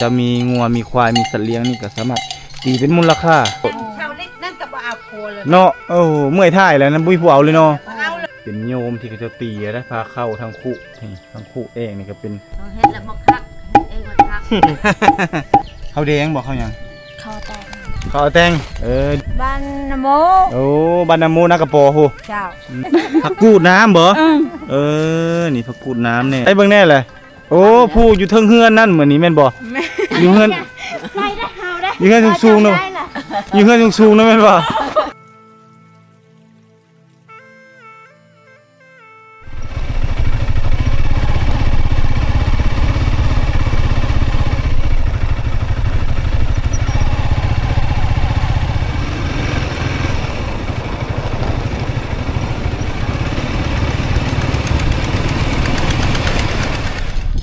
ຈະມີງົວ ມີຄວາຍ ມີສັດລ້ຽງນີ້ກໍສາມາດຕີເປັນມູນລະຄ່າ ເຂົາເລັກນັ້ນກໍບໍ່ເອົາຜົວເລີຍເນາະ. ໂອ້ ເມື່ອຍທ້າຍແລ້ວນະ ບໍ່ມີຜູ້ເອົາເລີຍເນາະ. ເອົາເລີຍ ເປັນໂຍມທີ່ເຂົາເຈົ້າຕີໄດ້ ພາເຂົ້າທາງຄຸ ນີ້ ທາງຄຸເອງນີ້ກໍເປັນ ເຮົາເຮັດແລ້ວບໍ່ຄັກ ເຮັດເອງບໍ່ຄັກ. ເຂົ້າແດງບໍ່ ເຂົ້າຫຍັງ? ເຂົ້າແຕງ ເຂົ້າແຕງ ເອີ ບ້ານນະໂມ. ໂອ້ ບ້ານນະໂມ ນາກະປໍພຸ້ນ. ເຈົ້າ ອືມ ຜັກກູດນ້ຳບໍ່? ເອີ ເອີ ນີ້ຜັກກູດນ້ຳແດ່ ໄປເບິ່ງແດ່ແຫຼະ. ໂອ້ ຜູ້ຢູ່ເທິງເຮືອນນັ້ນມື້ນີ້ແມ່ນບໍ່? ແມ່ນ ຢູ່ເຮືອນ ໃສ່ໄດ້ເຮົາໄດ້ ຢູ່ເຮືອນສູງໆເນາະ ຢູ່ເຮືອນສູງໆເນາະ ແມ່ນບໍ່?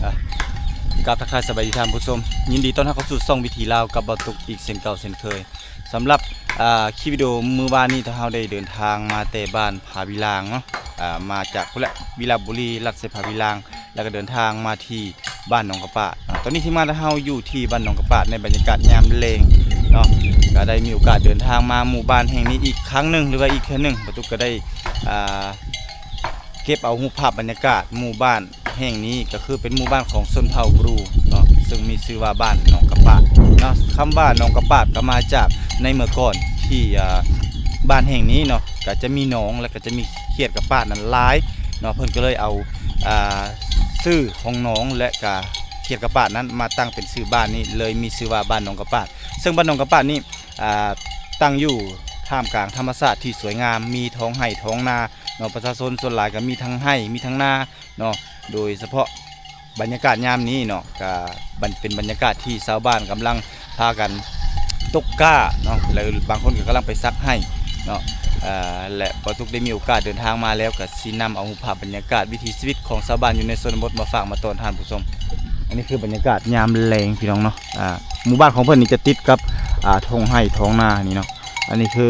ອ່ະ ກາບທັກທາຍສະບາຍດີທ່ານຜູ້ຊົມ, ຍິນດີຕ້ອນຮັບເຂົ້າສູ່ຊ່ອງວິຖີລາວກັບບ່າວຕຸກອີກເຊັ່ນເກົ່າເຊັ່ນເຄີຍ. ສຳລັບ ອ່າ ຄລິບວິດີໂອມື້ວານນີ້ ທີ່ເຮົາໄດ້ເດີນທາງມາແຕ່ບ້ານຜາວິລາງເນາະ, ອ່າ ມາຈາກພຸ້ນແຫຼະ ວິລະບູລີ ລັດໃສ່ຜາວິລາງ ແລ້ວກໍເດີນທາງມາທີ່ບ້ານໜອງກະປາດເນາະ. ຕອນນີ້ທີມງານເຮົາຢູ່ທີ່ບ້ານໜອງກະປາດ ໃນບັນຍາກາດຍາມແລງເນາະ, ກໍໄດ້ມີໂອກາດເດີນທາງມາໝູ່ບ້ານແຫ່ງນີ້ອີກຄັ້ງໜຶ່ງ ຫຼືວ່າອີກເທື່ອໜຶ່ງ. ບ່າວຕຸກກໍໄດ້ ອ່າ ເກັບເອົາຮູບພາບບັນຍາກາດໝູ່ບ້ານ ແຫ່ງນີ້ກໍຄືເປັນໝູ່ບ້ານຂອງຊົນເຜົ່າບຣູເນາະ, ເຊິ່ງມີຊື່ວ່າບ້ານໜອງກະປາດເນາະ. ຄຳວ່າໜອງກະປາດກໍມາຈາກໃນເມື່ອກ່ອນທີ່ ອ່າ ບ້ານແຫ່ງນີ້ເນາະ ກໍຈະມີໜອງ ແລະ ກໍຈະມີຂຽດກະປາດນັ້ນຫຼາຍເນາະ, ເພິ່ນກໍເລີຍເອົາ ອ່າ ຊື່ຂອງໜອງ ແລະ ກະຂຽດກະປາດນັ້ນມາຕັ້ງເປັນຊື່ບ້ານນີ້ ເລີຍມີຊື່ວ່າບ້ານໜອງກະປາດ. ເຊິ່ງບ້ານໜອງກະປາດນີ້ ອ່າ ຕັ້ງຢູ່ທ່າມກາງທຳມະຊາດທີ່ສວຍງາມ, ມີທ້ອງໄຮ່ທ້ອງນາເນາະ, ປະຊາຊົນສ່ວນຫຼາຍກໍມີທັງໄຮ່ ມີທັງນາ ເນາະ. ໂດຍສະເພາະບັນຍາກາດຍາມນີ້ເນາະ ກະບັນ ເປັນບັນຍາກາດທີ່ຊາວບ້ານກຳລັງພາກັນຕົກກ້າເນາະ ແລະ ບາງຄົນກໍກຳລັງໄປສັກໄຮ່ເນາະ. ເອີ ແລະ ບ່າວຕຸກໄດ້ມີໂອກາດເດີນທາງມາແລ້ວ ກະຊິນຳເອົາຮູບພາບບັນຍາກາດວິຖີຊີວິດຂອງຊາວບ້ານຢູ່ໃນຊົນນະບົດມາຝາກມາຕ້ອນທ່ານຜູ້ຊົມ. ອັນນີ້ຄືບັນຍາກາດຍາມແລງພີ່ນ້ອງເນາະ, ອ່າ ໝູ່ບ້ານຂອງເພິ່ນນີ້ຈະຕິດກັບ ອ່າ ທ້ອງໄຮ່ທ້ອງນານີ້ເນາະ. ອັນນີ້ຄື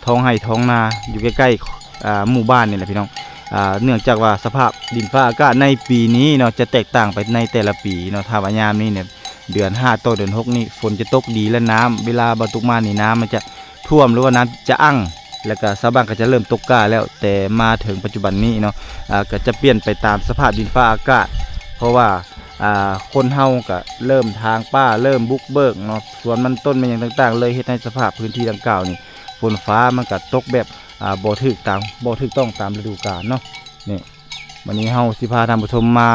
ທ້ອງໄຮ່ທ້ອງນາຢູ່ໃກ້ໆ ອ່າ ໝູ່ບ້ານນີ້ແຫຼະພີ່ນ້ອງ. ອ່າ ເນື່ອງຈາກວ່າສະພາບດິນຟ້າອາກາດໃນປີນີ້ເນາະ ຈະແຕກຕ່າງໄປໃນແຕ່ລະປີເນາະ. ຖ້າວ່າຍາມນີ້ເນຍ ເດືອນຫ້າຕໍ່ເດືອນຫົກນີ້ ຝົນຈະຕົກດີ ແລະ ນ້ຳ ເວລາບ່າວຕຸກມານີ້ ນ້ຳມັນຈະຖ້ວມ ຫຼືວ່ານ້ຳຈະອັ່ງ ແລ້ວກະຊາວບ້ານກໍຈະເລີ່ມຕົກກ້າແລ້ວ. ແຕ່ມາເຖິງປັດຈຸບັນນີ້ເນາະ ອ່າ ກໍຈະປ່ຽນໄປຕາມສະພາບດິນຟ້າອາກາດ ເພາະວ່າ ອ່າ ຄົນເຮົາກໍເລີ່ມຖາງປ່າ ເລີ່ມບຸກເບີກເນາະ ສວນມັນຕົ້ນແມ່ນຫຍັງຕ່າງໆ ເລີຍເຮັດໃຫ້ສະພາບພື້ນທີ່ດັ່ງກ່າວນີ້ ຝົນຟ້າມັນກໍຕົກແບບ ອ່າ ບໍ່ຖືກຕາມ ບໍ່ຖືກຕ້ອງຕາມລະດູການເນາະ. ນີ້ ວັນນີ້ເຮົາຊິພາທ່ານຜູ້ຊົມມາ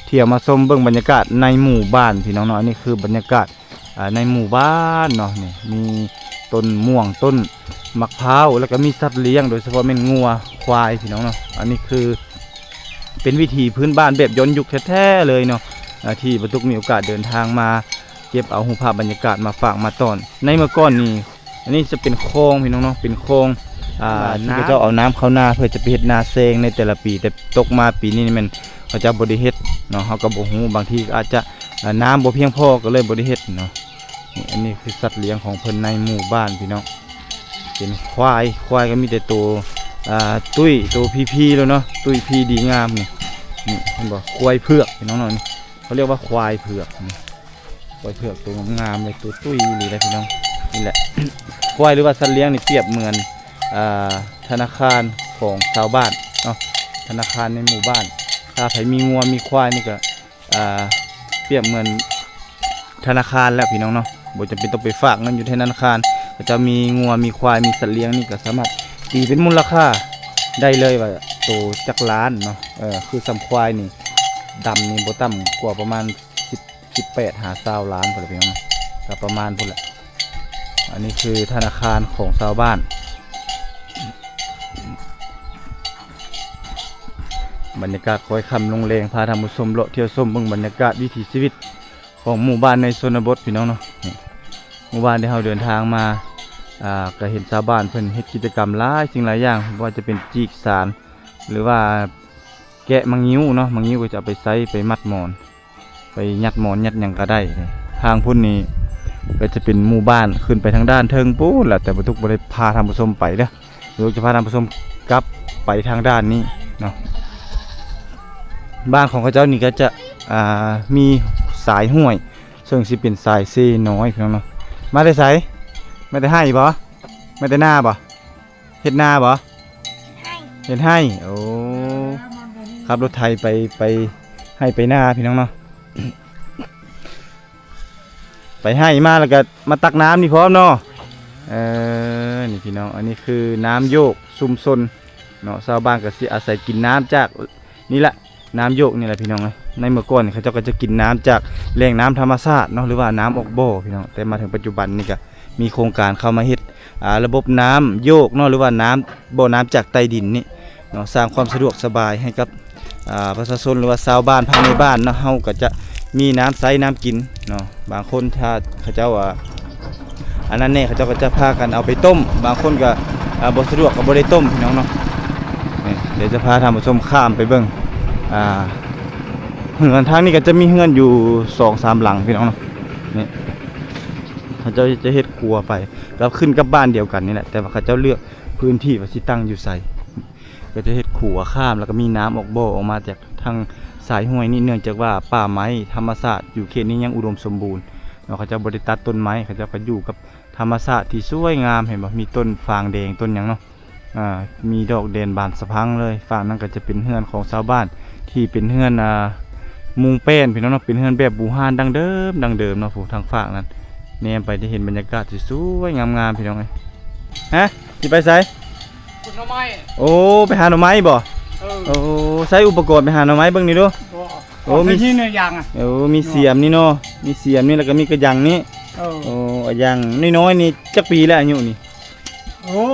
ທ່ຽວມາຊົມເບິ່ງບັນຍາກາດໃນໝູ່ບ້ານພີ່ນ້ອງເນາະ. ອັນນີ້ຄືບັນຍາກາດ ອ່າ ໃນໝູ່ບ້ານເນາະ. ນີ້ມີຕົ້ນມ່ວງ ຕົ້ນໝາກພ້າວ ແລ້ວກໍມີສັດລ້ຽງ ໂດຍສະເພາະແມ່ນງົວຄວາຍພີ່ນ້ອງເນາະ. ອັນນີ້ຄືເປັນວິຖີພື້ນບ້ານແບບຍ້ອນຍຸກແທ້ໆເລີຍເນາະ ອ່າ ທີ່ບ່າວຕຸກມີໂອກາດເດີນທາງມາເກັບເອົາຮູບພາບບັນຍາກາດມາຝາກມາຕ້ອນ. ໃນເມື່ອກ່ອນນີ້ ອັນນີ້ຈະເປັນຄອງພີ່ນ້ອງເນາະ ເປັນຄອງ ອ່າ ທີ່ເຂົາເຈົ້າເອົານ້ຳເຂົ້ານາເພື່ອຈະໄປເຮັດນາແຊງໃນແຕ່ລະປີ, ແຕ່ຕົກມາປີນີ້ນີ້ແມ່ນເຂົາເຈົ້າບໍ່ໄດ້ເຮັດເນາະ. ເຮົາກໍບໍ່ຮູ້ ບາງທີອາດຈະ ອ່າ ນ້ຳບໍ່ພຽງພໍກໍເລີຍບໍ່ໄດ້ເຮັດເນາະ. ນີ້ ອັນນີ້ຄືສັດລ້ຽງຂອງເພິ່ນໃນໝູ່ບ້ານພີ່ນ້ອງ ເປັນຄວາຍ. ຄວາຍກໍມີແຕ່ໂຕ ອ່າ ຕຸ້ຍ ໂຕພີໆແລ້ວເນາະ ຕຸ້ຍພີດີງາມ. ນີ້ ນີ້ເຫັນບໍ່ ຄວາຍເຜືອກພີ່ນ້ອງເນາະ. ນີ້ເຂົາຮຽກວ່າຄວາຍເຜືອກ ຄວາຍເຜືອກໂຕງາມໆເລີຍ ໂຕຕຸ້ຍອີ່ຫຼີເດ້ພີ່ນ້ອງ. ນີ້ແຫຼະ ຄວາຍ ຫຼືວ່າສັດລ້ຽງນີ້ປຽບເໝືອນ ອ່າ ທະນາຄານຂອງຊາວບ້ານເນາະ ທະນາຄານໃນໝູ່ບ້ານ. ຖ້າໃຜມີງົວມີຄວາຍນີ້ກໍ ອ່າ ປຽບເໝືອນທະນາຄານແລ້ວພີ່ນ້ອງເນາະ, ບໍ່ຈຳເປັນຕ້ອງໄປຝາກເງິນຢູ່ທະນາຄານ. ເຂົາເຈົ້າມີງົວມີຄວາຍມີສັດລ້ຽງນີ້ກໍສາມາດຕີເປັນມູນລະຄ່າໄດ້ເລີຍວ່າໂຕຈັກລ້ານເນາະ. ເອີ ຄືສ່ຳຄວາຍນີ້ ດຳນີ້ບໍ່ຕ່ຳກວ່າປະມານສິບ ສິບແປດຫາຊາວລ້ານພຸ້ນແຫຼະພີ່ນ້ອງ, ກໍປະມານພຸ້ນແຫຼະ. ອັນນີ້ຄືທະນາຄານຂອງຊາວບ້ານ. ບັນຍາກາດຄ້ອຍຄ່ຳລົງແລງ ພາທ່ານຜູ້ຊົມເລາະທ່ຽວຊົມເບິ່ງບັນຍາກາດວິຖີຊີວິດຂອງໝູ່ບ້ານໃນຊົນນະບົດພີ່ນ້ອງເນາະ. ນີ້ ໝູ່ບ້ານທີ່ເຮົາເດີນທາງມາ ອ່າ ກໍເຫັນຊາວບ້ານເພິ່ນເຮັດກິດຈະກຳຫຼາຍສິ່ງຫຼາຍຢ່າງ, ບໍ່ວ່າຈະເປັນຈີກສານ ຫຼືວ່າແກະໝາກງິ້ວເນາະ, ໝາກງິ້ວກໍຈະເອົາໄປໃຊ້ໄປມັດໝອນ ໄປຍັດໝອນຍັດຫຍັງກໍໄດ້. ທາງພຸ້ນນີ້ກໍຈະເປັນໝູ່ບ້ານ ຂຶ້ນໄປທາງດ້ານເທິງພຸ້ນແຫຼະ, ແຕ່ບໍ່ ບໍ່ໄດ້ພາທ່ານຜູ້ຊົມໄປເດີ້, ເຮົາຈະພາທ່ານຜູ້ຊົມກັບໄປທາງດ້ານນີ້ເນາະ. ບ້ານຂອງເຂົາເຈົ້ານີ້ກໍຈະ ອ່າ ມີສາຍຫ້ວຍ, ສ ເຊິ່ງຊິເປັນສາຍເຊນ້ອຍພີ່ນ້ອງເນາະ. ມາແຕ່ໃສ? ມາແຕ່ໄຮ່ບໍ່? ມາແຕ່ນາບໍ່? ເຮັດນາບໍ່? ເຮັດໄຮ່. ເຮັດໄຮ່. ໂອ້ ຂັບລົດໄຖໄປ ໄປໄຮ່ໄປນາພີ່ນ້ອງເນາະ. ໄປໄຮ່ມາແລ້ວກໍມາຕັກນ້ຳນີ້ພ້ອມເນາະ. ເອີ ນີ້ພີ່ນ້ອງ ອັນນີ້ຄືນ້ຳໂຢກຊຸມຊົນເນາະ. ຊາວບ້ານກໍຊິອາໄສກິນນ້ຳຈາກນີ້ແຫຼະ ນ້ຳໂຢກນີ້ແຫຼະພີ່ນ້ອງເອີຍ. ໃນເມື່ອກ່ອນນີ້ເຂົາເຈົ້າກໍຈະກິນນ້ຳຈາກແຫຼ່ງນ້ຳທຳມະຊາດເນາະ ຫຼືວ່ານ້ຳອອກບໍ່ພີ່ນ້ອງ. ແຕ່ມາເຖິງປັດຈຸບັນນີ້ກໍມີໂຄງການເຂົ້າມາເຮັດ ອ່າ ລະບົບນ້ຳໂຢກເນາະ ຫຼືວ່ານ້ຳ ບໍ່ ນ້ຳຈາກໃຕ້ດິນນີ້ເນາະ ສ້າງຄວາມສະດວກສະບາຍໃຫ້ກັບ ອ່າ ປະຊາຊົນ ຫຼືວ່າຊາວບ້ານພາຍໃນບ້ານເນາະ. ເຮົາກໍຈະມີນ້ຳໃຊ້ນ້ຳກິນເນາະ. ບາງຄົນຖ້າເຂົາເຈົ້າ ອ່າ ອັນນັ້ນແດ່ ເຂົາເຈົ້າກໍຈະພາກັນເອົາໄປຕົ້ມ, ບາງຄົນກໍ ອ່າ ບໍ່ສະດວກກໍບໍ່ໄດ້ຕົ້ມ ພີ່ນ້ອງເນາະ. ນີ້ ດຽວຈະພາທ່ານຜູ້ຊົມຂ້າມໄປເບິ່ງ ອ່າ ເຮືອນ. ທາງນີ້ກໍຈະມີເຮືອນຢູ່ສອງສາມຫຼັງ ພີ່ນ້ອງເນາະ. ນີ້ ເຂົາເຈົ້າຈະເຮັດຂົວໄປ ກໍຂຶ້ນກັບບ້ານດຽວກັນນີ້ແຫຼະ ແຕ່ວ່າເຂົາເຈົ້າເລືອກພື້ນທີ່ວ່າຊິຕັ້ງຢູ່ໃສ. ກໍຈະເຮັດຂົວຂ້າມ ແລ້ວກໍມີນ້ຳອອກບໍ່ອອກມາຈາກທາງສາຍຫ້ວຍນີ້ ເນື່ອງຈາກວ່າປ່າໄມ້ທຳມະຊາດຢູ່ເຂດນີ້ຍັງອຸດົມສົມບູນເນາະ. ເຂົາເຈົ້າບໍ່ໄດ້ຕັດຕົ້ນໄມ້ ເຂົາເຈົ້າກໍຢູ່ກັບທຳມະຊາດທີ່ສວຍງາມ ເຫັນບໍ່? ມີຕົ້ນຟາງແດງ ຕົ້ນຫຍັງເນາະ ອ່າ ມີດອກແດນບານສະພັງເລີຍ. ຝັ່ງນັ້ນກໍຈະເປັນເຮືອນຂອງຊາວບ້ານທີ່ເປັນເຮືອນ ອ່າ ມຸງແປ້ນ ພີ່ນ້ອງເນາະ, ເປັນເຮືອນແບບບູຮານດັ້ງເດີມ ດັ້ງເດີມເນາະ. ຜູ້ທາງຟາກນັ້ນ ແນມໄປຈະເຫັນບັນຍາກາດທີ່ສວຍງາມໆ ພີ່ນ້ອງເອີຍ. ຮະ ຊິໄປໃສ? ຂຸດໜໍ່ໄມ້. ໂອ້ ໄປຫາໜໍ່ໄມ້ບໍ່? ເອີ ໂອ້ ໃຊ້ອຸປະກອນໄປຫາໜໍ່ໄມ້ເບິ່ງນີ້ດູ. ໂອ້ ມີ ນີ້ໜ້ອຍຢາງອະ. ໂອ້ ມີສຽມນີ້ເນາະ ມີສຽມນີ້ ແລ້ວກໍມີກະຢາງນີ້. ເອີ ໂອ້ ອາຢາງນ້ອຍໆນີ້ຈັກປີແລ້ວອາຍຸນີ້? ໂອ້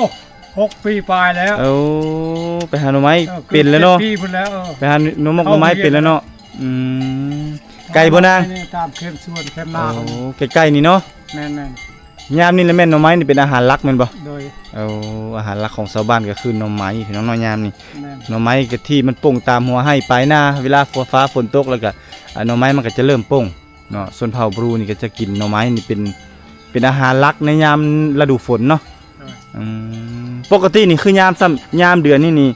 ຫົກປີປາຍແລ້ວ. ໂອ້ ໄປຫາໜໍ່ໄມ້ ເອີ ເປັນແລ້ວເນາະ ເກືອບເຈັດປີພຸ້ນແລ້ວ. ເອີ ໄປຫາໜໍ່ໝົກໜໍ່ໄມ້ເປັນແລ້ວເນາະ. ອືມ ໄກບໍ່ນາງ? ຕາມເຂມສວນເຂມນາ. ໂອ້ ໃກ້ໆນີ້ເນາະ. ແມ່ນໆ. ຍາມນີ້ລະແມ່ນໜໍ່ໄມ້ນີ້ເປັນອາຫານຫຼັກແມ່ນບໍ່? ໂດຍ. ໂອ້ ອາຫານຫຼັກຂອງຊາວບ້ານກໍຄືໜໍ່ໄມ້ ພີ່ນ້ອງເນາະ. ຍາມນີ້ ແມ່ນ ໜໍ່ໄມ້ກະທີ່ມັນປົ່ງຕາມຫົວໄຮ່ປາຍນາ ເວລາຟ້າຝົນຕົກແລ້ວກໍ ອາ ໜໍ່ໄມ້ມັນກໍຈະເລີ່ມປົ່ງເນາະ. ຊົນເຜົ່າບຣູນີ້ກໍຈະກິນໜໍ່ໄມ້ນີ້ເປັນ ເປັນອາຫານຫຼັກໃນຍາມລະດູຝົນເນາະ. ໂດຍ. ອືມ ປົກກະຕິນີ້ຄືຍາມຊ່ຳ ຍາມເດືອນນີ້ນີ້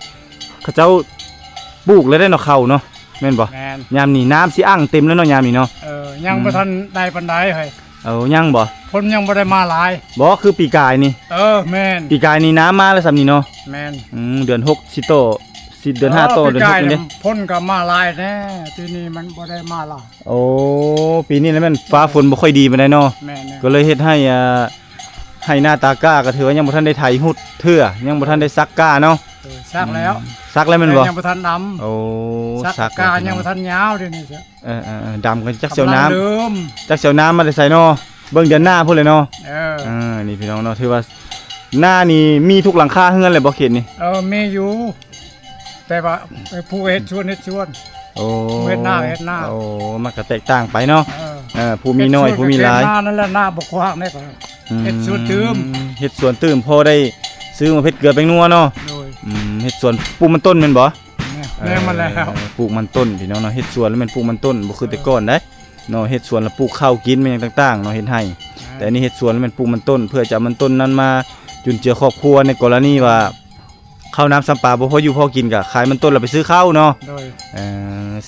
ເຂົາເຈົ້າປູກແລ້ວເດ້ເນາະ ເຂົ້າເນາະ. ແມ່ນບໍ່? ແມ່ນ. ຍາມນີ້ນ້ຳຊິອັ່ງເຕັມແລ້ວເນາະ ຍາມນີ້ເນາະ. ເອີ ຍັງ ອືມ ບໍ່ທັນໄດ້ປານໃດເຮີ້ຍ. ເອີ ຍັງບໍ່? ຝົນຍັງບໍ່ໄດ້ມາຫຼາຍ. ບໍ່ ຄືປີກາຍນີ້. ເອີ ແມ່ນ. ປີກາຍນີ້ນ້ຳມາແລ້ວຊ່ຳນີ້ເນາະ. ແມ່ນ. ອືມ ເດືອນຫົກຊິຕໍ່ ຊິເດືອນຫ້າຕໍ່ເດືອນຫົກນີ້ເດ້. ເອີ ປີກາຍຝົນກໍມາຫຼາຍແດ່ ປີນີ້ມັນບໍ່ໄດ້ມາຫຼາຍ. ໂອ້ ປີນີ້ລະແມ່ນຟ້າຝົນບໍ່ຄ່ອຍດີປານໃດເນາະ. ແມ່ນໆ. ກໍເລີຍເຮັດໃຫ້ ອ່າ ໄຮ່ນາຕາກ້າກໍຖືວ່າຍັງບໍ່ທັນໄດ້ໄຖຮຸດເທື່ອ ຍັງບໍ່ທັນໄດ້ສັກກ້າເນາະ. ເອີ ສັກແລ້ວ. ອືມ ສັກແລ້ວແມ່ນບໍ່? ແຕ່ຍັງບໍ່ທັນດຳ. ໂອ້ ສັກກ້າຍັງບໍ່ທັນຍາວດຽວນີ້. ເອີໆໆ ດຳກໍຈັກຊິເອົານ້ຳ ຈັກຊິເອົານ້ຳມາແຕ່ໃສເນາະ. ເບິ່ງເດືອນໜ້າພຸ້ນແຫຼະເນາະ. ເອີ ເອີ ນີ້ພີ່ນ້ອງເນາະ ຖືວ່ານານີ້ມີທຸກຫຼັງຄາເຮືອນແລ້ວບໍ່ເຂດນີ້? ເອີ ມີຢູ່ ແຕ່ວ່າຜູ້ເຮັດສວນ ເຮັດສວນ. ໂອ້ ຜູ້ເຮັດນາ ເຮັດນາ. ໂອ້ ມັນກໍແຕກຕ່າງໄປເນາະ. ເອີ ເອີ ຜູ້ມີໜ້ອຍ ເຮັດສວນ ຜູ້ມີຫຼາຍ ເຮັດນານັ້ນແຫຼະ ນາບໍ່ກວ້າງເດ້. ອືມ ເຮັດສວນຕື່ມ ເຮັດສວນຕື່ມ ພໍໄດ້ຊື້ມາເຜັດເກືອແປ້ງນົວເນາະ. ໂດຍ. ອືມ ເຮັດສວນປູກມັນຕົ້ນແມ່ນບໍ່? ແມ່ນ ແມ່ນມາແລ້ວ. ເອີ ປູກມັນຕົ້ນ ພີ່ນ້ອງເນາະ ເຮັດສວນແລ້ວແມ່ນປູກມັນຕົ້ນ ບໍ່ຄືແຕ່ກ່ອນໃດເນາະ. ເຮັດສວນແລ້ວປູກເຂົ້າກິນ ແມ່ນຫຍັງຕ່າງໆເນາະ ເຮັດໄຮ່. ແມ່ນ. ແຕ່ອັນນີ້ເຮັດສວນແລ້ວແມ່ນປູກມັນຕົ້ນ ເພື່ອຈະເອົາມັນຕົ້ນນັ້ນມາຈຸນເຈືອຄອບຄົວ ໃນກໍລະນີວ່າ ເຂົ້ານ້ຳຊຳປາບໍ່ພໍຢູ່ພໍກິນ ກໍຂາຍມັນຕົ້ນແລ້ວໄປຊື້ເຂົ້າເນາະ. ໂດຍ. ເອີ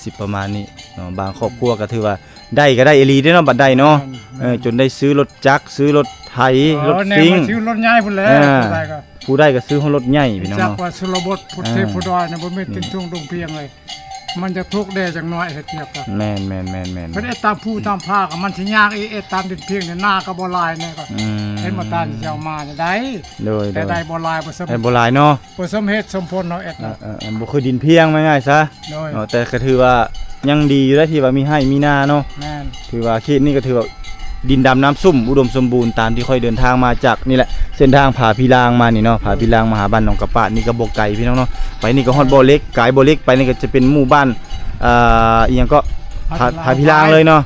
ຊິປະມານນີ້ເນາະ ບາງຄອບຄົວກໍຖືວ່າໄດ້ກໍໄດ້ອີ່ຫຼີເດ້ເນາະ ບັດໄດ້ເນາະ. ແມ່ນ ເອີ ຈົນໄດ້ຊື້ລົດຈັກ ຊື້ລົດໄຖ ເອີ ລົດຟິງ ຊື້ລົດໃຫຍ່ພຸ້ນແຫຼະ. ເອີ ຜູ້ໃດກໍ ຜູ້ໃດກໍຊື້ຮອດລົດໃຫຍ່ ພີ່ນ້ອງເນາະ. ຈັກວ່າຊົນນະບົດ ເອີ ພູເທບພູດອຍນະ ບໍ່ແມ່ນເປັນທົ່ງດົງພຽງເລີຍ. ມັນຈະທຸກແດ່ຈັກໜ້ອຍເຮັດວຽກກໍ ແມ່ນໆໆໆ ເພິ່ນເຮັດຕາມພູຕາມຜາກໍມັນຊິຍາກອີກ ເຮັດຕາມດິນພຽງນີ້ນາກໍບໍ່ຫຼາຍແນ່ກໍ ອືມ ເຫັນບໍ່ ຕານຊິເອົາມາໄດ້. ໂດຍໆ ແຕ່ໄດ້ບໍ່ຫຼາຍ ບໍ່ສົມ ໄດ້ບໍ່ຫຼາຍເນາະ ບໍ່ສົມເຫດສົມຜົນເຮົາເຮັດ. ເອີໆໆ ບໍ່ຄືດິນພຽງ ວ່າງ່າຍຊະ. ໂດຍ. ເນາະ ແຕ່ກໍຖືວ່າຍັງດີຢູ່ໄດ໋ ທີ່ວ່າມີໄຮ່ມີນາເນາະ. ແມ່ນ. ຖືວ່າເຂດນີ້ກໍຖືວ່າ ດິນດຳນ້ຳຊຸ່ມ ອຸດົມສົມບູນ ຕາມທີ່ຂ້ອຍເດີນທາງມາຈາກນີ້ແຫຼະ ເສັ້ນທາງຜາພີລາງມານີ້ເນາະ ຜາພີລາງມາຫາບ້ານໜອງກະປາດນີ້ກໍບໍ່ໄກພີ່ນ້ອງເນາະ. ໄປນີ້ກໍຮອດບໍ່ເຫຼັກ ກາຍບໍ່ເຫຼັກໄປນີ້ກໍຈະເປັນໝູ່ບ້ານ ອ່າ ອີ່ຫຍັງເກາະ ຜາ ຜາພີລາງເລີຍເນາະ